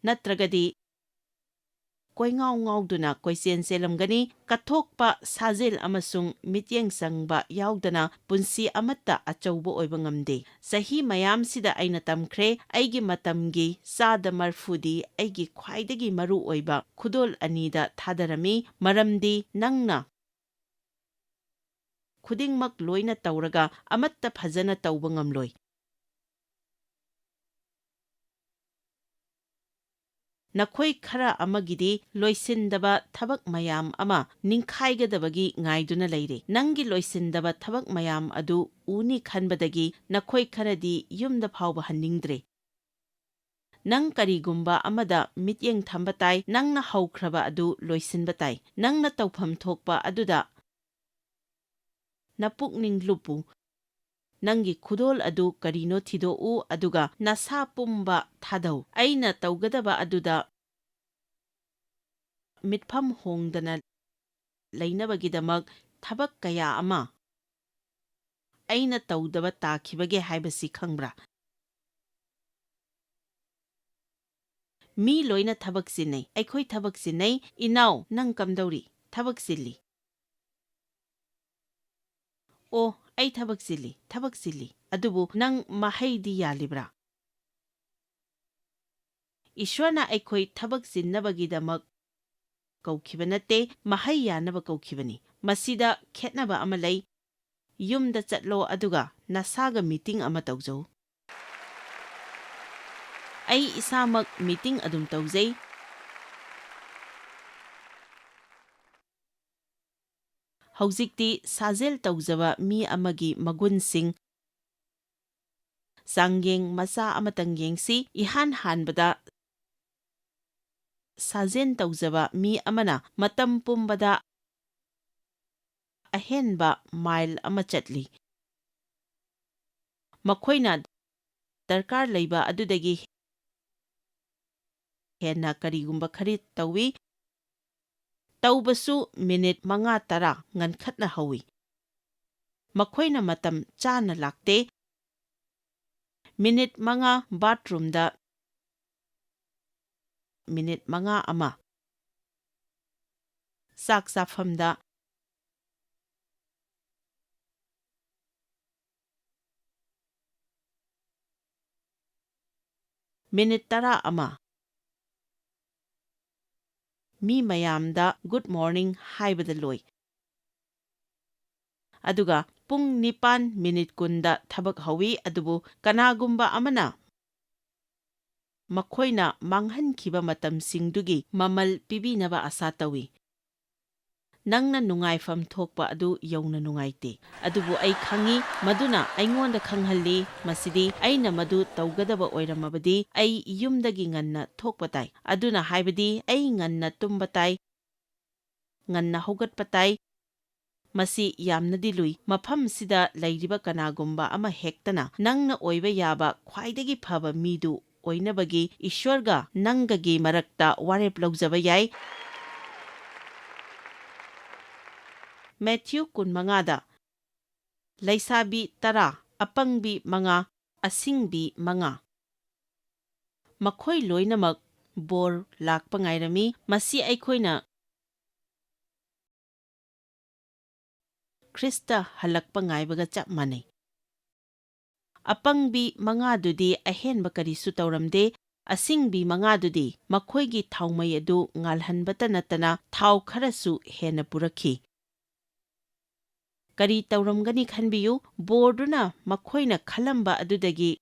ꯅꯠꯇ꯭ꯔꯒꯗꯤ ꯀꯣꯏꯉꯥꯎ ꯉꯥꯎꯗꯨꯅ ꯀꯣꯏꯆꯦꯟ ꯆꯦꯜꯂꯝꯒꯅꯤ꯫ ꯀꯠꯊꯣꯛꯄ, ꯁꯥꯖꯦꯜ ꯑꯃꯁꯨꯡ ꯃꯤꯠꯌꯦꯡ ꯆꯪꯕ ꯌꯥꯎꯗꯅ ꯄꯨꯟꯁꯤ ꯑꯃꯠꯇ ꯑꯆꯧꯕ ꯑꯣꯏꯕ ꯉꯝꯗꯦ꯫ ꯆꯍꯤ ꯃꯌꯥꯝꯁꯤꯗ ꯑꯩꯅ ꯇꯝꯈ꯭ꯔꯦ, ꯑꯩꯒꯤ ꯃꯇꯝꯒꯤ ꯆꯥꯗ ꯃꯔꯐꯨꯗꯤ ꯑꯩꯒꯤ ꯈ꯭ꯋꯥꯏꯗꯒꯤ ꯃꯔꯨ ꯑꯣꯏꯕ ꯈꯨꯗꯣꯜ ꯑꯅꯤꯗ ꯊꯥꯗꯔꯝꯃꯤ, ꯃꯔꯝꯗꯤ ꯅꯪꯅ ꯈꯨꯗꯤꯡꯃꯛ ꯂꯣꯏꯅ ꯇꯧꯔꯒ ꯑꯃꯠꯇ ꯐꯖꯅ ꯇꯧꯕ ꯉꯝꯂꯣꯏ꯫ ꯅꯈꯣꯏ ꯈꯔ ꯑꯃꯒꯤꯗꯤ ꯂꯣꯏꯁꯤꯟꯗꯕ ꯊꯕꯛ ꯃꯌꯥꯝ ꯑꯃ ꯅꯤꯡꯈꯥꯏꯒꯗꯕꯒꯤ ꯉꯥꯏꯗꯨꯅ ꯂꯩꯔꯦ꯫ ꯅꯪꯒꯤ ꯂꯣꯏꯁꯤꯟꯗꯕ ꯊꯕꯛ ꯃꯌꯥꯝ ꯑꯗꯨ ꯎꯅꯤ ꯈꯟꯕꯗꯒꯤ ꯅꯈꯣꯏ ꯈꯔꯗꯤ ꯌꯨꯝꯗ ꯐꯥꯎꯕ ꯍꯟꯅꯤꯡꯗ꯭ꯔꯦ꯫ ꯅꯪ ꯀꯔꯤꯒꯨꯝꯕ ꯑꯃꯗ ꯃꯤꯠꯌꯦꯡ ꯊꯝꯕ ꯇꯥꯏ, ꯅꯪꯅ ꯍꯧꯈ꯭ꯔꯕ ꯑꯗꯨ ꯂꯣꯏꯁꯤꯟꯕ ꯇꯥꯏ꯫ ꯅꯪꯅ ꯇꯧꯐꯝ ꯊꯣꯛꯄ ꯑꯗꯨꯗ ꯅꯄꯨꯛꯅꯤꯡ ꯂꯨꯞꯄꯨ꯫ ꯅꯪꯒꯤ ꯈꯨꯗꯣꯜ ꯑꯗꯨ ꯀꯔꯤꯅꯣ ꯊꯤꯗꯣꯛꯎ, ꯑꯗꯨꯒ ꯅꯁꯥ ꯄꯨꯝꯕ ꯊꯥꯗꯧ꯫ ꯑꯩꯅ ꯇꯧꯒꯗꯕ ꯑꯗꯨꯗ ꯃꯤꯠꯐꯝ ꯍꯣꯡꯗꯅ ꯂꯩꯅꯕꯒꯤꯗꯃꯛ ꯊꯕꯛ ꯀꯌꯥ ꯑꯃ ꯑꯩꯅ ꯇꯧꯗꯕ ꯇꯥꯈꯤꯕꯒꯦ ꯍꯥꯏꯕꯁꯤ ꯈꯪꯕ꯭ꯔꯥ? ꯃꯤ ꯂꯣꯏꯅ ꯊꯕꯛ ꯆꯤꯟꯅꯩ꯫ ꯑꯩꯈꯣꯏ ꯊꯕꯛ ꯆꯤꯟꯅꯩ꯫ ꯏꯅꯥꯎ, ꯅꯪ ꯀꯝꯗꯧꯔꯤ? ꯊꯕꯛ ꯆꯤꯜꯂꯤ꯫ ꯑꯣ, ꯑꯩ ꯊꯕꯛ ꯆꯤꯜꯂꯤ, ꯊꯕꯛ ꯆꯤꯜꯂꯤ꯫ ꯑꯗꯨꯕꯨ ꯅꯪ ꯃꯍꯩꯗꯤ ꯌꯥꯜꯂꯤꯕ꯭ꯔꯥ? ꯏꯁ꯭ꯋꯔꯅ ꯑꯩꯈꯣꯏ ꯊꯕꯛ ꯆꯤꯟꯅꯕꯒꯤꯗꯃꯛ ꯀꯧꯈꯤꯕ ꯅꯠꯇꯦ, ꯃꯍꯩ ꯌꯥꯟꯅꯕ ꯀꯧꯈꯤꯕꯅꯤ꯫ ꯃꯁꯤꯗ ꯈꯦꯠꯅꯕ ꯑꯃ ꯂꯩ꯫ ꯌꯨꯝꯗ ꯆꯠꯂꯣ ꯑꯗꯨꯒ ꯅꯁꯥꯒ ꯃꯤꯇꯤꯡ ꯑꯃ ꯇꯧꯖꯧ꯫ ꯑꯩ ꯏꯁꯥꯃꯛ ꯃꯤꯇꯤꯡ ꯑꯗꯨꯝ ꯇꯧꯖꯩ꯫ ꯍꯧꯖꯤꯛꯇꯤ ꯁꯥꯖꯦꯜ ꯇꯧꯖꯕ ꯃꯤ ꯑꯃꯒꯤ ꯃꯒꯨꯟꯁꯤꯡ ꯆꯥꯡꯌꯦꯡ ꯃꯆꯥ ꯑꯃꯇꯪ ꯌꯦꯡꯁꯤ꯫ ꯏꯍꯥꯟ ꯍꯥꯟꯕꯗ, ꯁꯥꯖꯦꯜ ꯇꯧꯖꯕ ꯃꯤ ꯑꯃꯅ ꯃꯇꯝ ꯄꯨꯝꯕꯗ ꯑꯍꯦꯟꯕ ꯃꯥꯏꯜ ꯑꯃ ꯆꯠꯂꯤ꯫ ꯃꯈꯣꯏꯅ ꯗꯔꯀꯥꯔ ꯂꯩꯕ ꯑꯗꯨꯗꯒꯤ ꯍꯦꯟꯅ ꯀꯔꯤꯒꯨꯝꯕ ꯈꯔꯤ ꯇꯧꯏ꯫ ꯇꯧꯕꯁꯨ ꯃꯤꯅꯤꯠ ꯃꯉꯥ ꯇꯔꯥ ꯉꯟꯈꯠꯅ ꯍꯧꯏ꯫ ꯃꯈꯣꯏꯅ ꯃꯇꯝ ꯆꯥꯅ ꯂꯥꯛꯇꯦ꯫ ꯃꯤꯅꯤꯠ ꯃꯉꯥ ꯕꯥꯊꯔꯨꯝꯗ, ꯃꯤꯅꯤꯠ ꯃꯉꯥ ꯑꯃ꯫ ꯆꯥꯛ ꯆꯥꯐꯝꯗ ꯃꯤꯅꯤꯠ ꯇꯔꯥ ꯑꯃ ꯃꯤ ꯃꯌꯥꯝꯗ good morning ꯍꯥꯏꯕꯗ ꯂꯣꯏ꯫ ꯑꯗꯨꯒ ꯄꯨꯡ ꯅꯤꯄꯥꯟ ꯃꯤꯅꯤꯠ ꯀꯨꯟꯗ ꯊꯕꯛ ꯍꯧꯏ, ꯑꯗꯨꯕꯨ ꯀꯅꯥꯒꯨꯝꯕ ꯑꯃꯅ ꯃꯈꯣꯏꯅ ꯃꯥꯡꯍꯟꯈꯤꯕ ꯃꯇꯝꯁꯤꯡꯗꯨꯒꯤ ꯃꯃꯜ ꯄꯤꯕꯤꯅꯕ ꯑꯥꯁꯥ ꯇꯧꯏ꯫ ꯅꯪꯅ ꯅꯨꯡꯉꯥꯏꯐꯝ ꯊꯣꯛꯄ ꯑꯗꯨ ꯌꯧꯅ ꯅꯨꯡꯉꯥꯏꯇꯦ, ꯑꯗꯨꯕꯨ ꯑꯩ ꯈꯪꯏ, ꯃꯗꯨꯅ ꯑꯩꯉꯣꯟꯗ ꯈꯪꯍꯜꯂꯤ, ꯃꯁꯤꯗꯤ ꯑꯩꯅ ꯃꯗꯨ ꯇꯧꯒꯗꯕ ꯑꯣꯏꯔꯝꯃꯕꯗꯤ ꯑꯩ ꯌꯨꯝꯗꯒꯤ ꯉꯟꯅ ꯊꯣꯛꯄ ꯇꯥꯏ꯫ ꯑꯗꯨꯅ ꯍꯥꯏꯕꯗꯤ ꯑꯩ ꯉꯟꯅ ꯇꯨꯝꯕ ꯇꯥꯏ, ꯉꯟꯅ ꯍꯧꯒꯠꯄ ꯇꯥꯏ꯫ ꯃꯁꯤ ꯌꯥꯝꯅꯗꯤ ꯂꯨꯏ꯫ ꯃꯐꯝꯁꯤꯗ ꯂꯩꯔꯤꯕ ꯀꯅꯥꯒꯨꯝꯕ ꯑꯃ ꯍꯦꯛꯇꯅ ꯅꯪꯅ ꯑꯣꯏꯕ ꯌꯥꯕ ꯈ꯭ꯋꯥꯏꯗꯒꯤ ꯐꯕ ꯃꯤꯗꯨ ꯑꯣꯏꯅꯕꯒꯤ ꯏꯁ꯭ꯋꯔꯒ ꯅꯪꯒꯒꯤ ꯃꯔꯛꯇ ꯋꯥꯔꯦꯞ ꯂꯧꯖꯕ ꯌꯥꯏ꯫ ꯃꯦꯊ꯭ꯌꯨ ꯀꯨꯟꯃꯉꯥꯗ ꯂꯩꯁꯥꯕꯤ ꯇꯔꯥ, ꯑꯄꯪꯕꯤ ꯃꯉꯥ, ꯑꯁꯤꯡꯕꯤ ꯃꯉꯥ꯫ ꯃꯈꯣꯏ ꯂꯣꯏꯅꯃꯛ ꯕꯣꯔ ꯂꯥꯛꯄ ꯉꯥꯏꯔꯝꯃꯤ꯫ ꯃꯁꯤ ꯑꯩꯈꯣꯏꯅ ꯈ꯭ꯔꯤꯁꯇ ꯍꯜꯂꯛꯄ ꯉꯥꯏꯕꯒ ꯆꯞ ꯃꯥꯟꯅꯩ꯫ ꯑꯄꯪꯕꯤ ꯃꯉꯥꯗꯨꯗꯤ ꯑꯍꯦꯟꯕ ꯀꯔꯤꯁꯨ ꯇꯧꯔꯝꯗꯦ꯫ ꯑꯁꯤꯡꯕꯤ ꯃꯉꯥꯗꯨꯗꯤ ꯃꯈꯣꯏꯒꯤ ꯊꯥꯎꯃꯩ ꯑꯗꯨ ꯉꯥꯜꯍꯟꯕꯇ ꯅꯠꯇꯅ ꯊꯥꯎ ꯈꯔꯁꯨ ꯍꯦꯟꯅ ꯄꯨꯔꯛꯈꯤ꯫ ꯀꯔꯤ ꯇꯧꯔꯝꯒꯅꯤ ꯈꯟꯕꯤꯌꯨ, ꯕꯣꯔꯗꯨꯅ ꯃꯈꯣꯏꯅ ꯈꯜꯂꯝꯕ ꯑꯗꯨꯗꯒꯤ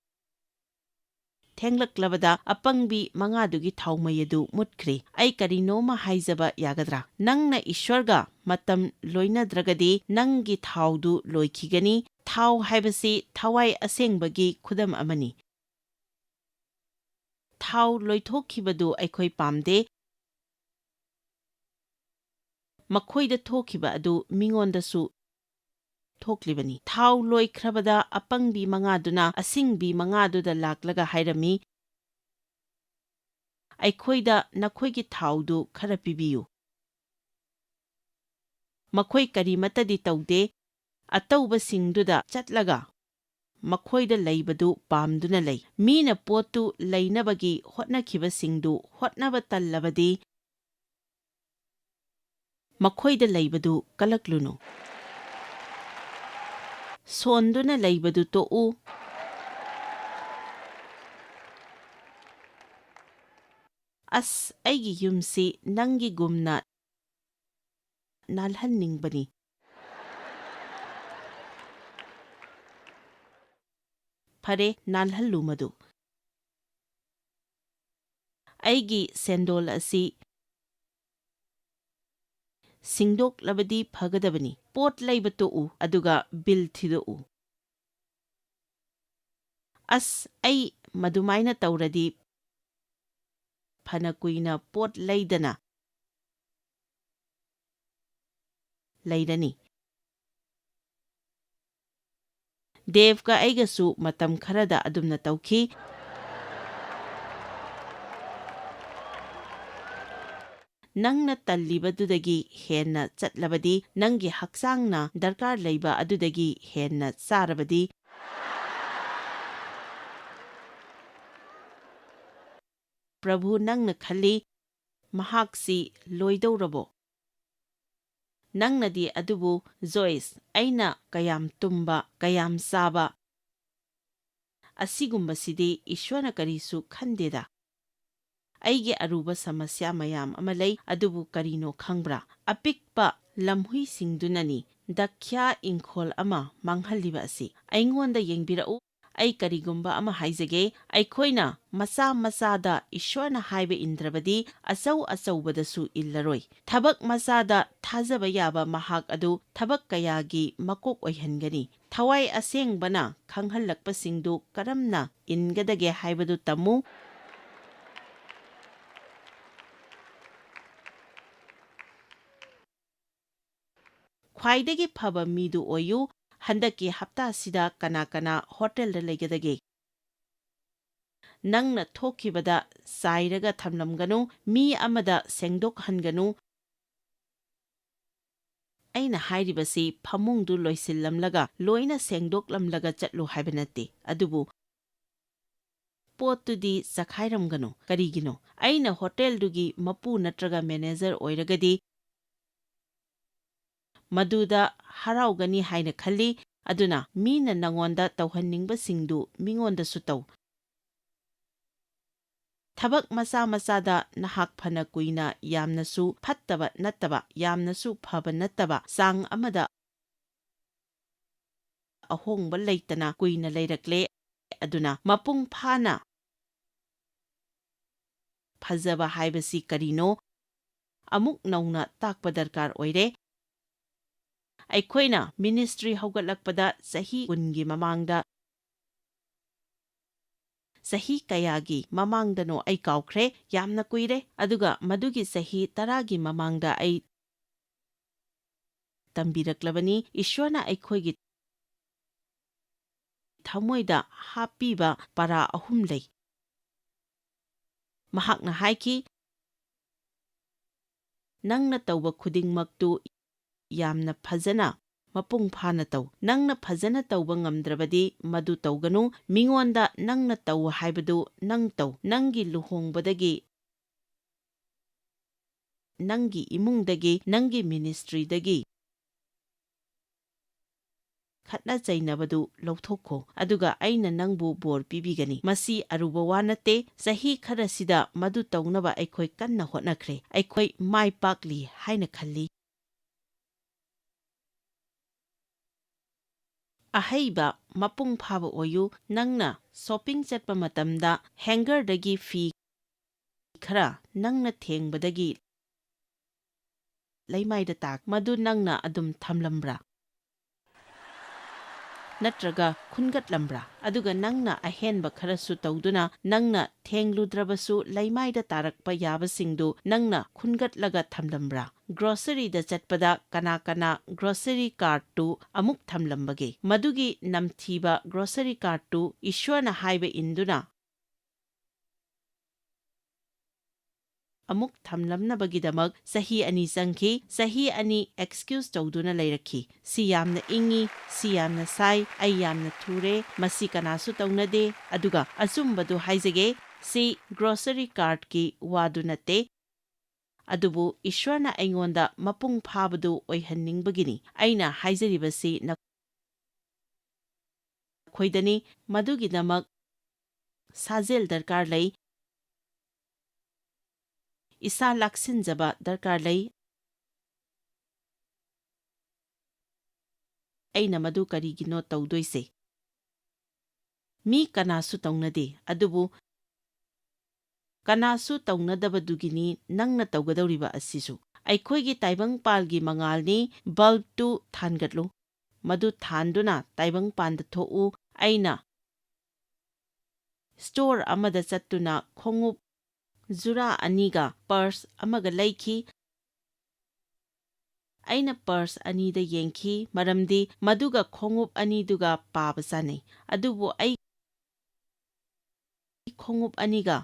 ꯊꯦꯡꯂꯛꯂꯕꯗ ꯑꯄꯪꯕꯤ ꯃꯉꯥꯗꯨꯒꯤ ꯊꯥꯎꯃꯩ ꯑꯗꯨ ꯃꯨꯠꯈ꯭ꯔꯦ꯫ ꯑꯩ ꯀꯔꯤꯅꯣꯃ ꯍꯥꯏꯖꯕ ꯌꯥꯒꯗ꯭ꯔꯥ? ꯅꯪꯅ ꯏꯁ꯭ꯋꯔꯒ ꯃꯇꯝ ꯂꯣꯏꯅꯗ꯭ꯔꯒꯗꯤ ꯅꯪꯒꯤ ꯊꯥꯎꯗꯨ ꯂꯣꯏꯈꯤꯒꯅꯤ꯫ ꯊꯥꯎ ꯍꯥꯏꯕꯁꯤ ꯊꯋꯥꯏ ꯑꯁꯦꯡꯕꯒꯤ ꯈꯨꯗꯝ ꯑꯃꯅꯤ꯫ ꯊꯥꯎ ꯂꯣꯏꯊꯣꯛꯈꯤꯕꯗꯨ ꯑꯩꯈꯣꯏ ꯄꯥꯝꯗꯦ꯫ ꯃꯈꯣꯏꯗ ꯊꯣꯛꯈꯤꯕ ꯑꯗꯨ ꯃꯤꯉꯣꯟꯗꯁꯨ ꯊꯣꯛꯂꯤꯕꯅꯤ꯫ ꯊꯥꯎ ꯂꯣꯏꯈ꯭ꯔꯕꯗ ꯑꯄꯪꯕꯤ ꯃꯉꯥꯗꯨꯅ ꯑꯁꯤꯡꯕꯤ ꯃꯉꯥꯗꯨꯗ ꯂꯥꯛꯂꯒ ꯍꯥꯏꯔꯝꯃꯤ, "ꯑꯩꯈꯣꯏꯗ ꯅꯈꯣꯏꯒꯤ ꯊꯥꯎꯗꯨ ꯈꯔ ꯄꯤꯕꯤꯌꯨ"꯫ ꯃꯈꯣꯏ ꯀꯔꯤꯃꯠꯇꯗꯤ ꯇꯧꯗꯦ꯫ ꯑꯇꯧꯕꯁꯤꯡꯗꯨꯗ ꯆꯠꯂꯒ ꯃꯈꯣꯏꯗ ꯂꯩꯕꯗꯨ ꯄꯥꯝꯗꯨꯅ ꯂꯩ꯫ ꯃꯤꯅ ꯄꯣꯠꯇꯨ ꯂꯩꯅꯕꯒꯤ ꯍꯣꯠꯅꯈꯤꯕꯁꯤꯡꯗꯨ ꯍꯣꯠꯅꯕ ꯇꯜꯂꯕꯗꯤ, ꯃꯈꯣꯏꯗ ꯂꯩꯕꯗꯨ ꯀꯜꯂꯛꯂꯨꯅꯨ꯫ ꯁꯣꯟꯗꯨꯅ ꯂꯩꯕꯗꯨ ꯇꯣꯛꯎ꯫ ꯑꯁ, ꯑꯩꯒꯤ ꯌꯨꯝꯁꯤ ꯅꯪꯒꯤꯒꯨꯝꯅ ꯅꯥꯜꯍꯟꯅꯤꯡꯕꯅꯤ꯫ ꯐꯔꯦ, ꯅꯥꯜꯍꯜꯂꯨ ꯃꯗꯨ꯫ ꯑꯩꯒꯤ ꯁꯦꯟꯗꯣꯜ ꯑꯁꯤ ꯁꯤꯡꯗꯣꯛꯂꯕꯗꯤ ꯐꯒꯗꯕꯅꯤ꯫ ꯄꯣꯠ ꯂꯩꯕ ꯇꯣꯛꯎ, ꯑꯗꯨꯒ ꯕꯤꯜ ꯊꯤꯗꯣꯛꯎ꯫ ꯑꯁ, ꯑꯩ ꯃꯗꯨꯃꯥꯏꯅ ꯇꯧꯔꯗꯤ ꯐꯅ ꯀꯨꯏꯅ ꯄꯣꯠ ꯂꯩꯗꯅ ꯂꯩꯔꯅꯤ꯫ ꯗꯦꯕꯀ ꯑꯩꯒꯁꯨ ꯃꯇꯝ ꯈꯔꯗ ꯑꯗꯨꯝꯅ ꯇꯧꯈꯤ꯫ ꯅꯪꯅ ꯇꯜꯂꯤꯕꯗꯨꯗꯒꯤ ꯍꯦꯟꯅ ꯆꯠꯂꯕꯗꯤ, ꯅꯪꯒꯤ ꯍꯛꯆꯥꯡꯅ ꯗꯔꯀꯥꯔ ꯂꯩꯕ ꯑꯗꯨꯗꯒꯤ ꯍꯦꯟꯅ ꯆꯥꯔꯕꯗꯤ, ꯄ꯭ꯔꯚꯨ, ꯅꯪꯅ ꯈꯜꯂꯤ, "ꯃꯍꯥꯛꯁꯤ ꯂꯣꯏꯗꯧꯔꯕꯣ?" ꯅꯪꯅꯗꯤ ꯑꯗꯨꯕꯨ, "ꯖꯣꯏꯁ, ꯑꯩꯅ ꯀꯌꯥꯝ ꯇꯨꯝꯕ, ꯀꯌꯥꯝ ꯆꯥꯕ, ꯑꯁꯤꯒꯨꯝꯕꯁꯤꯗꯤ ꯏꯁ꯭ꯋꯔꯅ ꯀꯔꯤꯁꯨ ꯈꯟꯗꯦꯗ꯫ ꯑꯩꯒꯤ ꯑꯔꯨꯕ ꯁꯃꯁ꯭ꯌꯥ ꯃꯌꯥꯝ ꯑꯃ ꯂꯩ, ꯑꯗꯨꯕꯨ ꯀꯔꯤꯅꯣ ꯈꯪꯕ꯭ꯔꯥ? ꯑꯄꯤꯛꯄ ꯂꯝꯍꯨꯏꯁꯤꯡꯗꯨꯅꯅꯤ ꯗꯥꯈ꯭ꯌꯥ ꯏꯪꯈꯣꯜ ꯑꯃ ꯃꯥꯡꯍꯜꯂꯤꯕ ꯑꯁꯤ꯫ ꯑꯩꯉꯣꯟꯗ ꯌꯦꯡꯕꯤꯔꯛꯎ, ꯑꯩ ꯀꯔꯤꯒꯨꯝꯕ ꯑꯃ ꯍꯥꯏꯖꯒꯦ, ꯑꯩꯈꯣꯏꯅ ꯃꯆꯥ ꯃꯆꯥꯗ ꯏꯁ꯭ꯋꯔꯅ ꯍꯥꯏꯕ ꯏꯟꯗ꯭ꯔꯕꯗꯤ, ꯑꯆꯧ ꯑꯆꯧꯕꯗꯁꯨ ꯏꯜꯂꯔꯣꯏ꯫ ꯊꯕꯛ ꯃꯆꯥꯗ ꯊꯥꯖꯕ ꯌꯥꯕ ꯃꯍꯥꯛ ꯑꯗꯨ ꯊꯕꯛ ꯀꯌꯥꯒꯤ ꯃꯀꯣꯛ ꯑꯣꯏꯍꯟꯒꯅꯤ꯫ ꯊꯋꯥꯏ ꯑꯁꯦꯡꯕꯅ ꯈꯪꯍꯜꯂꯛꯄꯁꯤꯡꯗꯨ ꯀꯔꯝꯅ ꯏꯟꯒꯗꯒꯦ ꯍꯥꯏꯕꯗꯨ ꯇꯝꯃꯨ꯫ ꯈ꯭ꯋꯥꯏꯗꯒꯤ ꯐꯕ ꯃꯤꯗꯨ ꯑꯣꯏꯌꯨ꯫ ꯍꯟꯗꯛꯀꯤ ꯍꯞꯇꯥꯁꯤꯗ ꯀꯅꯥ ꯀꯅꯥ ꯍꯣꯇꯦꯜꯗ ꯂꯩꯒꯗꯒꯦ? ꯅꯪꯅ ꯊꯣꯛꯈꯤꯕꯗ ꯆꯥꯏꯔꯒ ꯊꯝꯂꯝꯒꯅꯨ, ꯃꯤ ꯑꯃꯗ ꯁꯦꯡꯗꯣꯛꯍꯟꯒꯅꯨ꯫ ꯑꯩꯅ ꯍꯥꯏꯔꯤꯕꯁꯤ ꯐꯃꯨꯡꯗꯨ ꯂꯣꯏꯁꯤꯜꯂꯝꯂꯒ, ꯂꯣꯏꯅ ꯁꯦꯡꯗꯣꯛꯂꯝꯂꯒ ꯆꯠꯂꯨ ꯍꯥꯏꯕ ꯅꯠꯇꯦ, ꯑꯗꯨꯕꯨ ꯄꯣꯠꯇꯨꯗꯤ ꯆꯈꯥꯏꯔꯝꯒꯅꯨ꯫ ꯀꯔꯤꯒꯤꯅꯣ? ꯑꯩꯅ ꯍꯣꯇꯦꯜꯗꯨꯒꯤ ꯃꯄꯨ ꯅꯠꯇ꯭ꯔꯒ ꯃꯦꯅꯦꯖꯔ ꯑꯣꯏꯔꯒꯗꯤ, ꯃꯗꯨꯗ ꯍꯔꯥꯎꯒꯅꯤ ꯍꯥꯏꯅ ꯈꯜꯂꯤ꯫ ꯑꯗꯨꯅ ꯃꯤꯅ ꯅꯉꯣꯟꯗ ꯇꯧꯍꯟꯅꯤꯡꯕꯁꯤꯡꯗꯨ ꯃꯤꯉꯣꯟꯗꯁꯨ ꯇꯧ꯫ ꯊꯕꯛ ꯃꯆꯥ ꯃꯆꯥꯗ ꯅꯍꯥꯛ ꯐꯅ ꯀꯨꯏꯅ ꯌꯥꯝꯅꯁꯨ ꯐꯠꯇꯕ ꯅꯠꯇꯕ, ꯌꯥꯝꯅꯁꯨ ꯐꯕ ꯅꯠꯇꯕ ꯆꯥꯡ ꯑꯃꯗ ꯑꯍꯣꯡꯕ ꯂꯩꯇꯅ ꯀꯨꯏꯅ ꯂꯩꯔꯛꯂꯦ꯫ ꯑꯗꯨꯅ ꯃꯄꯨꯡ ꯐꯥꯅ ꯐꯖꯕ ꯍꯥꯏꯕꯁꯤ ꯀꯔꯤꯅꯣ ꯑꯃꯨꯛ ꯅꯧꯅ ꯇꯥꯛꯄ ꯗꯔꯀꯥꯔ ꯑꯣꯏꯔꯦ꯫ ꯑꯩꯈꯣꯏꯅ ꯃꯤꯅꯤꯁꯇ꯭ꯔꯤ ꯍꯧꯒꯠꯂꯛꯄꯗ ꯆꯍꯤ ꯀꯨꯟꯒꯤ ꯃꯃꯥꯡꯗ, ꯆꯍꯤ ꯀꯌꯥꯒꯤ ꯃꯃꯥꯡꯗꯅꯣ ꯑꯩ ꯀꯥꯎꯈ꯭ꯔꯦ, ꯌꯥꯝꯅ ꯀꯨꯏꯔꯦ, ꯑꯗꯨꯒ ꯃꯗꯨꯒꯤ ꯆꯍꯤ ꯇꯔꯥꯒꯤ ꯃꯃꯥꯡꯗ ꯑꯩ ꯇꯝꯕꯤꯔꯛꯂꯕꯅꯤ꯫ ꯏꯁ꯭ꯋꯔꯅ ꯑꯩꯈꯣꯏꯒꯤ ꯊꯃꯣꯏꯗ ꯍꯥꯞꯄꯤꯕ ꯄꯔꯥ ꯑꯍꯨꯝ ꯂꯩ꯫ ꯃꯍꯥꯛꯅ ꯍꯥꯏꯈꯤ, "ꯅꯪꯅ ꯇꯧꯕ ꯈꯨꯗꯤꯡꯃꯛꯇꯨ ꯌꯥꯝꯅ ꯐꯖꯅ, ꯃꯄꯨꯡ ꯐꯥꯅ ꯇꯧ꯫ ꯅꯪꯅ ꯐꯖꯅ ꯇꯧꯕ ꯉꯝꯗ꯭ꯔꯕꯗꯤ ꯃꯗꯨ ꯇꯧꯒꯅꯨ꯫ ꯃꯤꯉꯣꯟꯗ ꯅꯪꯅ ꯇꯧ ꯍꯥꯏꯕꯗꯨ ꯅꯪ ꯇꯧ꯫ ꯅꯪꯒꯤ ꯂꯨꯍꯣꯡꯕꯗꯒꯤ, ꯅꯪꯒꯤ ꯏꯃꯨꯡꯗꯒꯤ, ꯅꯪꯒꯤ ꯃꯤꯅꯤꯁꯇ꯭ꯔꯤꯗꯒꯤ ꯈꯠꯅ ꯆꯩꯅꯕꯗꯨ ꯂꯧꯊꯣꯛꯈꯣ, ꯑꯗꯨꯒ ꯑꯩꯅ ꯅꯪꯕꯨ ꯕꯣꯔ ꯄꯤꯕꯤꯒꯅꯤ꯫" ꯃꯁꯤ ꯑꯔꯨꯕ ꯋꯥ ꯅꯠꯇꯦ꯫ ꯆꯍꯤ ꯈꯔꯁꯤꯗ ꯃꯗꯨ ꯇꯧꯅꯕ ꯑꯩꯈꯣꯏ ꯀꯟꯅ ꯍꯣꯠꯅꯈ꯭ꯔꯦ꯫ ꯑꯩꯈꯣꯏ ꯃꯥꯏ ꯄꯥꯛꯂꯤ ꯍꯥꯏꯅ ꯈꯜꯂꯤ꯫ ꯑꯍꯩꯕ, ꯃꯄꯨꯡ ꯐꯥꯕ ꯑꯣꯏꯌꯨ꯫ ꯅꯪꯅ ꯁꯣꯄꯤꯡ ꯆꯠꯄ ꯃꯇꯝꯗ ꯍꯦꯡꯒꯔꯗꯒꯤ ꯐꯤ ꯈꯔ ꯅꯪꯅ ꯊꯦꯡꯕꯗꯒꯤ ꯂꯩꯃꯥꯏꯗ ꯇꯥꯛ, ꯃꯗꯨ ꯅꯪꯅ ꯑꯗꯨꯝ ꯊꯝꯂꯝꯕ꯭ꯔꯥ? ꯅꯠꯇ꯭ꯔꯒ ꯈꯨꯟꯒꯠꯂꯝꯕ꯭ꯔꯥ? ꯑꯗꯨꯒ ꯅꯪꯅ ꯑꯍꯦꯟꯕ ꯈꯔꯁꯨ ꯇꯧꯗꯨꯅ ꯅꯪꯅ ꯊꯦꯡꯂꯨꯗ꯭ꯔꯕꯁꯨ ꯂꯩꯃꯥꯏꯗ ꯇꯥꯔꯛꯄ ꯌꯥꯕꯁꯤꯡꯗꯨ ꯅꯪꯅ ꯈꯨꯟꯒꯠꯂꯒ ꯊꯝꯂꯝꯕ꯭ꯔꯥ? ꯒ꯭ꯔꯣꯁꯔꯤꯗ ꯆꯠꯄꯗ ꯀꯅꯥ ꯀꯅꯥ ꯒ꯭ꯔꯣꯁꯔꯤ ꯀꯥꯔꯠꯇꯨ ꯑꯃꯨꯛ ꯊꯝꯂꯝꯕꯒꯦ? ꯃꯗꯨꯒꯤ ꯅꯝꯊꯤꯕ ꯒ꯭ꯔꯣꯁꯔꯤ ꯀꯥꯔꯠꯇꯨ ꯏꯁ꯭ꯋꯔꯅ ꯍꯥꯏꯕ ꯏꯟꯗꯨꯅ ꯑꯃꯨꯛ ꯊꯝꯂꯝꯅꯕꯒꯤꯗꯃꯛ ꯆꯍꯤ ꯑꯅꯤ ꯆꯪꯈꯤ꯫ ꯆꯍꯤ ꯑꯅꯤ ꯑꯦꯛꯁꯀ꯭ꯌꯨꯖ ꯇꯧꯗꯨꯅ ꯂꯩꯔꯛꯈꯤ꯫ "ꯁꯤ ꯌꯥꯝꯅ ꯏꯪꯉꯤ, ꯁꯤ ꯌꯥꯝꯅ ꯁꯥꯏ, ꯑꯩ ꯌꯥꯝꯅ ꯊꯨꯔꯦ, ꯃꯁꯤ ꯀꯅꯥꯁꯨ ꯇꯧꯅꯗꯦ꯫" ꯑꯗꯨꯒ ꯑꯆꯨꯝꯕꯗꯨ ꯍꯥꯏꯖꯒꯦ, ꯁꯤ ꯒ꯭ꯔꯣꯁꯔꯤ ꯀꯥꯔꯠꯀꯤ ꯋꯥꯗꯨ ꯅꯠꯇꯦ꯫ ꯑꯗꯨꯕꯨ ꯏꯁ꯭ꯋꯔꯅ ꯑꯩꯉꯣꯟꯗ ꯃꯄꯨꯡ ꯐꯥꯕꯗꯨ ꯑꯣꯏꯍꯟꯅꯤꯡꯕꯒꯤꯅꯤ꯫ ꯑꯩꯅ ꯍꯥꯏꯖꯔꯤꯕꯁꯤ ꯅꯈꯣꯏꯗꯅꯤ꯫ ꯃꯗꯨꯒꯤꯗꯃꯛ ꯁꯥꯖꯦꯜ ꯗꯔꯀꯥꯔ ꯂꯩ, ꯏꯁꯥ ꯂꯥꯛꯁꯤꯟꯖꯕ ꯗꯔꯀꯥꯔ ꯂꯩ꯫ ꯑꯩꯅ ꯃꯗꯨ ꯀꯔꯤꯒꯤꯅꯣ ꯇꯧꯗꯣꯏꯁꯦ? ꯃꯤ ꯀꯅꯥꯁꯨ ꯇꯧꯅꯗꯦ, ꯑꯗꯨꯕꯨ ꯀꯅꯥꯁꯨ ꯇꯧꯅꯗꯕꯗꯨꯒꯤꯅꯤ ꯅꯪꯅ ꯇꯧꯒꯗꯧꯔꯤꯕ ꯑꯁꯤꯁꯨ꯫ ꯑꯩꯈꯣꯏꯒꯤ ꯇꯥꯏꯕꯪꯄꯥꯜꯒꯤ ꯃꯉꯥꯜꯅꯤ, ꯕꯜꯕꯇꯨ ꯊꯥꯟꯒꯠꯂꯨ꯫ ꯃꯗꯨ ꯊꯥꯟꯗꯨꯅ ꯇꯥꯏꯕꯪꯄꯥꯟꯗ ꯊꯣꯛꯎ꯫ ꯑꯩꯅ ꯁ꯭ꯇꯣꯔ ꯑꯃꯗ ꯆꯠꯇꯨꯅ ꯈꯣꯡꯎꯞ ꯖꯨꯔꯥ ꯑꯅꯤꯒ ꯄꯔꯁ ꯑꯃꯒ ꯂꯩꯈꯤ꯫ ꯑꯩꯅ ꯄꯔꯁ ꯑꯅꯤꯗ ꯌꯦꯡꯈꯤ, ꯃꯔꯝꯗꯤ ꯃꯗꯨꯒ ꯈꯣꯡꯎꯞ ꯑꯅꯤꯗꯨꯒ ꯄꯥꯕ ꯆꯥꯅꯩ꯫ ꯑꯗꯨꯕꯨ ꯑꯩ ꯈꯣꯡꯎꯞ ꯑꯅꯤꯒ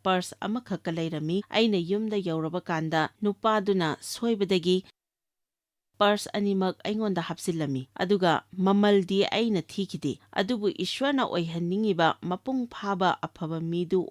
ꯄꯔꯁ ꯑꯃꯈꯛꯀ ꯂꯩꯔꯝꯃꯤ꯫ ꯑꯩꯅ ꯌꯨꯝꯗ ꯌꯧꯔꯕ ꯀꯥꯟꯗ ꯅꯨꯄꯥꯗꯨꯅ ꯁꯣꯏꯕꯗꯒꯤ ꯄꯔꯁ ꯑꯅꯤꯃꯛ ꯑꯩꯉꯣꯟꯗ ꯍꯥꯞꯆꯤꯜꯂꯝꯃꯤ, ꯑꯗꯨꯒ ꯃꯃꯜꯗꯤ ꯑꯩꯅ ꯊꯤꯈꯤꯗꯦ꯫ ꯑꯗꯨꯕꯨ ꯏꯁ꯭ꯋꯔꯅ ꯑꯣꯏꯍꯟꯅꯤꯡꯉꯤꯕ ꯃꯄꯨꯡ ꯐꯥꯕ ꯑꯐꯕ ꯃꯤꯗꯨ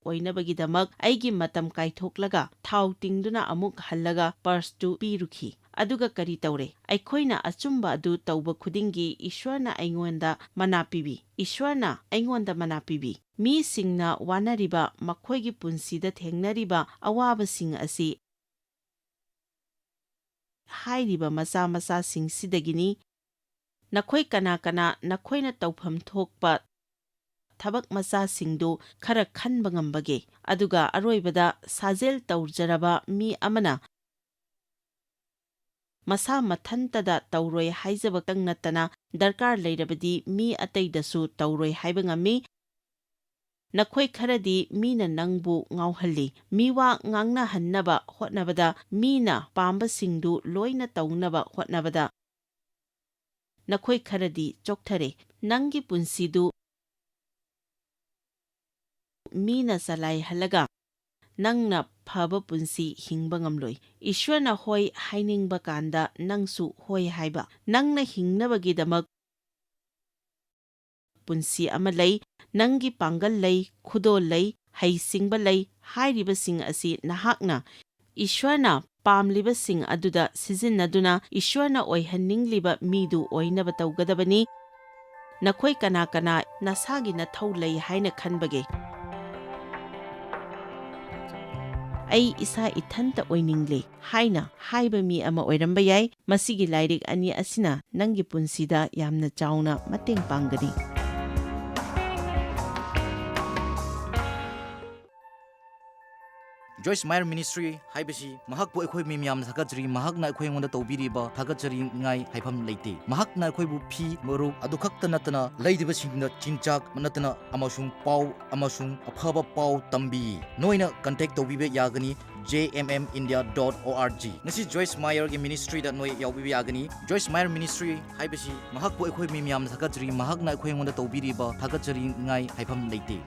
ꯑꯣꯏꯅꯕꯒꯤꯗꯃꯛ ꯑꯩꯒꯤ ꯃꯇꯝ ꯀꯥꯏꯊꯣꯛꯂꯒ ꯊꯥꯎ ꯇꯤꯡꯗꯨꯅ ꯑꯃꯨꯛ ꯍꯜꯂꯒ ꯄꯔꯁꯇꯨ ꯄꯤꯔꯨꯈꯤ꯫ ꯑꯗꯨꯒ ꯀꯔꯤ ꯇꯧꯔꯦ? ꯑꯩꯈꯣꯏꯅ ꯑꯆꯨꯝꯕ ꯑꯗꯨ ꯇꯧꯕ ꯈꯨꯗꯤꯡꯒꯤ ꯏꯁ꯭ꯋꯔꯅ ꯑꯩꯉꯣꯟꯗ ꯃꯅꯥ ꯄꯤꯕꯤ꯫ ꯏꯁ꯭ꯋꯔꯅ ꯑꯩꯉꯣꯟꯗ ꯃꯅꯥ ꯄꯤꯕꯤ꯫ ꯃꯤꯁꯤꯡꯅ ꯋꯥꯅꯔꯤꯕ, ꯃꯈꯣꯏꯒꯤ ꯄꯨꯟꯁꯤꯗ ꯊꯦꯡꯅꯔꯤꯕ ꯑꯋꯥꯕꯁꯤꯡ ꯑꯁꯤ ꯍꯥꯏꯔꯤꯕ ꯃꯆꯥ ꯃꯆꯥꯁꯤꯡꯁꯤꯗꯒꯤꯅꯤ꯫ ꯅꯈꯣꯏ ꯀꯅꯥ ꯀꯅꯥ ꯅꯈꯣꯏꯅ ꯇꯧꯐꯝ ꯊꯣꯛꯄ ꯊꯕꯛ ꯃꯆꯥꯁꯤꯡꯗꯨ ꯈꯔ ꯈꯟꯕ ꯉꯝꯕꯒꯦ? ꯑꯗꯨꯒ ꯑꯔꯣꯏꯕꯗ, ꯁꯥꯖꯦꯜ ꯇꯧꯖꯔꯕ ꯃꯤ ꯑꯃꯅ ꯃꯁꯥ ꯃꯊꯟꯇꯗ ꯇꯧꯔꯣꯏ ꯍꯥꯏꯖꯕꯇꯪ ꯅꯠꯇꯅ, ꯗꯔꯀꯥꯔ ꯂꯩꯔꯕꯗꯤ ꯃꯤ ꯑꯇꯩꯗꯁꯨ ꯇꯧꯔꯣꯏ ꯍꯥꯏꯕ ꯉꯝꯃꯤ꯫ ꯅꯈꯣꯏ ꯈꯔꯗꯤ ꯃꯤꯅ ꯅꯪꯕꯨ ꯉꯥꯎꯍꯜꯂꯤ꯫ ꯃꯤꯋꯥ ꯉꯥꯡꯅꯍꯟꯅꯕ ꯍꯣꯠꯅꯕꯗ, ꯃꯤꯅ ꯄꯥꯝꯕꯁꯤꯡꯗꯨ ꯂꯣꯏꯅ ꯇꯧꯅꯕ ꯍꯣꯠꯅꯕꯗ, ꯅꯈꯣꯏ ꯈꯔꯗꯤ ꯆꯣꯛꯊꯔꯦ꯫ ꯅꯪꯒꯤ ꯄꯨꯟꯁꯤꯗꯨ ꯃꯤꯅ ꯆꯂꯥꯏꯍꯜꯂꯒ ꯅꯪꯅ ꯐꯕ ꯄꯨꯟꯁꯤ ꯍꯤꯡꯕ ꯉꯝꯂꯣꯏ꯫ ꯏꯁ꯭ꯋꯔꯅ ꯍꯣꯏ ꯍꯥꯏꯅꯤꯡꯕ ꯀꯥꯟꯗ ꯅꯪꯁꯨ ꯍꯣꯏ ꯍꯥꯏꯕ, ꯅꯪꯅ ꯍꯤꯡꯅꯕꯒꯤꯗꯃꯛ ꯄꯨꯟꯁꯤ ꯑꯃ ꯂꯩ, ꯅꯪꯒꯤ ꯄꯥꯡꯒꯜ ꯂꯩ, ꯈꯨꯗꯣꯜ ꯂꯩ, ꯍꯩꯁꯤꯡꯕ ꯂꯩ ꯍꯥꯏꯔꯤꯕꯁꯤꯡ ꯑꯁꯤ ꯅꯍꯥꯛꯅ ꯏꯁ꯭ꯋꯔꯅ ꯄꯥꯝꯂꯤꯕꯁꯤꯡ ꯑꯗꯨꯗ ꯁꯤꯖꯤꯟꯅꯗꯨꯅ ꯏꯁ꯭ꯋꯔꯅ ꯑꯣꯏꯍꯟꯅꯤꯡꯂꯤꯕ ꯃꯤꯗꯨ ꯑꯣꯏꯅꯕ ꯇꯧꯒꯗꯕꯅꯤ꯫ ꯅꯈꯣꯏ ꯀꯅꯥ ꯀꯅꯥ ꯅꯁꯥꯒꯤ ꯅꯊꯧ ꯂꯩ ꯍꯥꯏꯅ ꯈꯟꯕꯒꯦ? "ꯑꯩ ꯏꯁꯥ ꯏꯊꯟꯇ ꯑꯣꯏꯅꯤꯡꯂꯦ" ꯍꯥꯏꯅ ꯍꯥꯏꯕ ꯃꯤ ꯑꯃ ꯑꯣꯏꯔꯝꯕ ꯌꯥꯏ꯫ ꯃꯁꯤꯒꯤ ꯂꯥꯏꯔꯤꯛ ꯑꯅꯤ ꯑꯁꯤꯅ ꯅꯪꯒꯤ ꯄꯨꯟꯁꯤꯗ ꯌꯥꯝꯅ ꯆꯥꯎꯅ ꯃꯇꯦꯡ ꯄꯥꯡꯒꯅꯤ꯫ ꯖꯣꯏꯁ ꯃꯥꯌꯔ ꯃꯤꯅꯤꯁꯇ꯭ꯔꯤ ꯍꯥꯏꯕꯁꯤ ꯃꯍꯥꯛꯄꯨ ꯑꯩꯈꯣꯏ ꯃꯤ ꯃꯌꯥꯝꯅ ꯊꯥꯒꯠꯆꯔꯤ꯫ ꯃꯍꯥꯛꯅ ꯑꯩꯈꯣꯏ ꯑꯩꯉꯣꯟꯗ ꯇꯧꯕꯤꯔꯤꯕ ꯊꯥꯒꯠꯆꯔꯤꯉꯥꯏ ꯍꯥꯏꯐꯝ ꯂꯩꯇꯦ꯫ ꯃꯍꯥꯛꯅ ꯑꯩꯈꯣꯏꯕꯨ ꯐꯤ, ꯃꯔꯨꯞ ꯑꯗꯨ ꯈꯛꯇ ꯅꯠꯇꯅ ꯂꯩꯔꯤꯕꯁꯤꯡꯗ ꯆꯤꯟꯖꯥꯛ ꯅꯠꯇꯅ ꯑꯃꯁꯨꯡ ꯄꯥꯎ ꯑꯃꯁꯨꯡ ꯑꯐꯕ ꯄꯥꯎ ꯇꯝꯕꯤ꯫ ꯅꯣꯏꯅ ꯀꯟꯇꯦꯛ ꯇꯧꯕꯤꯕ ꯌꯥꯒꯅꯤ j m m india dot org꯫ ꯉꯁꯤ ꯖꯣꯏꯁ ꯃꯥꯌꯔꯒꯤ ꯃꯤꯅꯤꯁꯇ꯭ꯔꯤꯗ ꯅꯣꯏ ꯌꯥꯎꯕꯤꯕ ꯌꯥꯒꯅꯤ꯫ ꯖꯣꯏꯁ ꯃꯥꯌꯔ ꯃꯤꯅꯤꯁꯇ꯭ꯔꯤ ꯍꯥꯏꯕꯁꯤ ꯃꯍꯥꯛꯄꯨ ꯑꯩꯈꯣꯏ ꯃꯤ ꯃꯌꯥꯝꯅ ꯊꯥꯒꯠꯆꯔꯤ꯫ ꯃꯍꯥꯛꯅ ꯑꯩꯈꯣꯏ ꯑꯩꯉꯣꯟꯗ ꯇꯧꯕꯤꯔꯤꯕ ꯊꯥꯒꯠꯆꯔꯤꯉꯥꯏ ꯍꯥꯏꯐꯝ ꯂꯩꯇꯦ꯫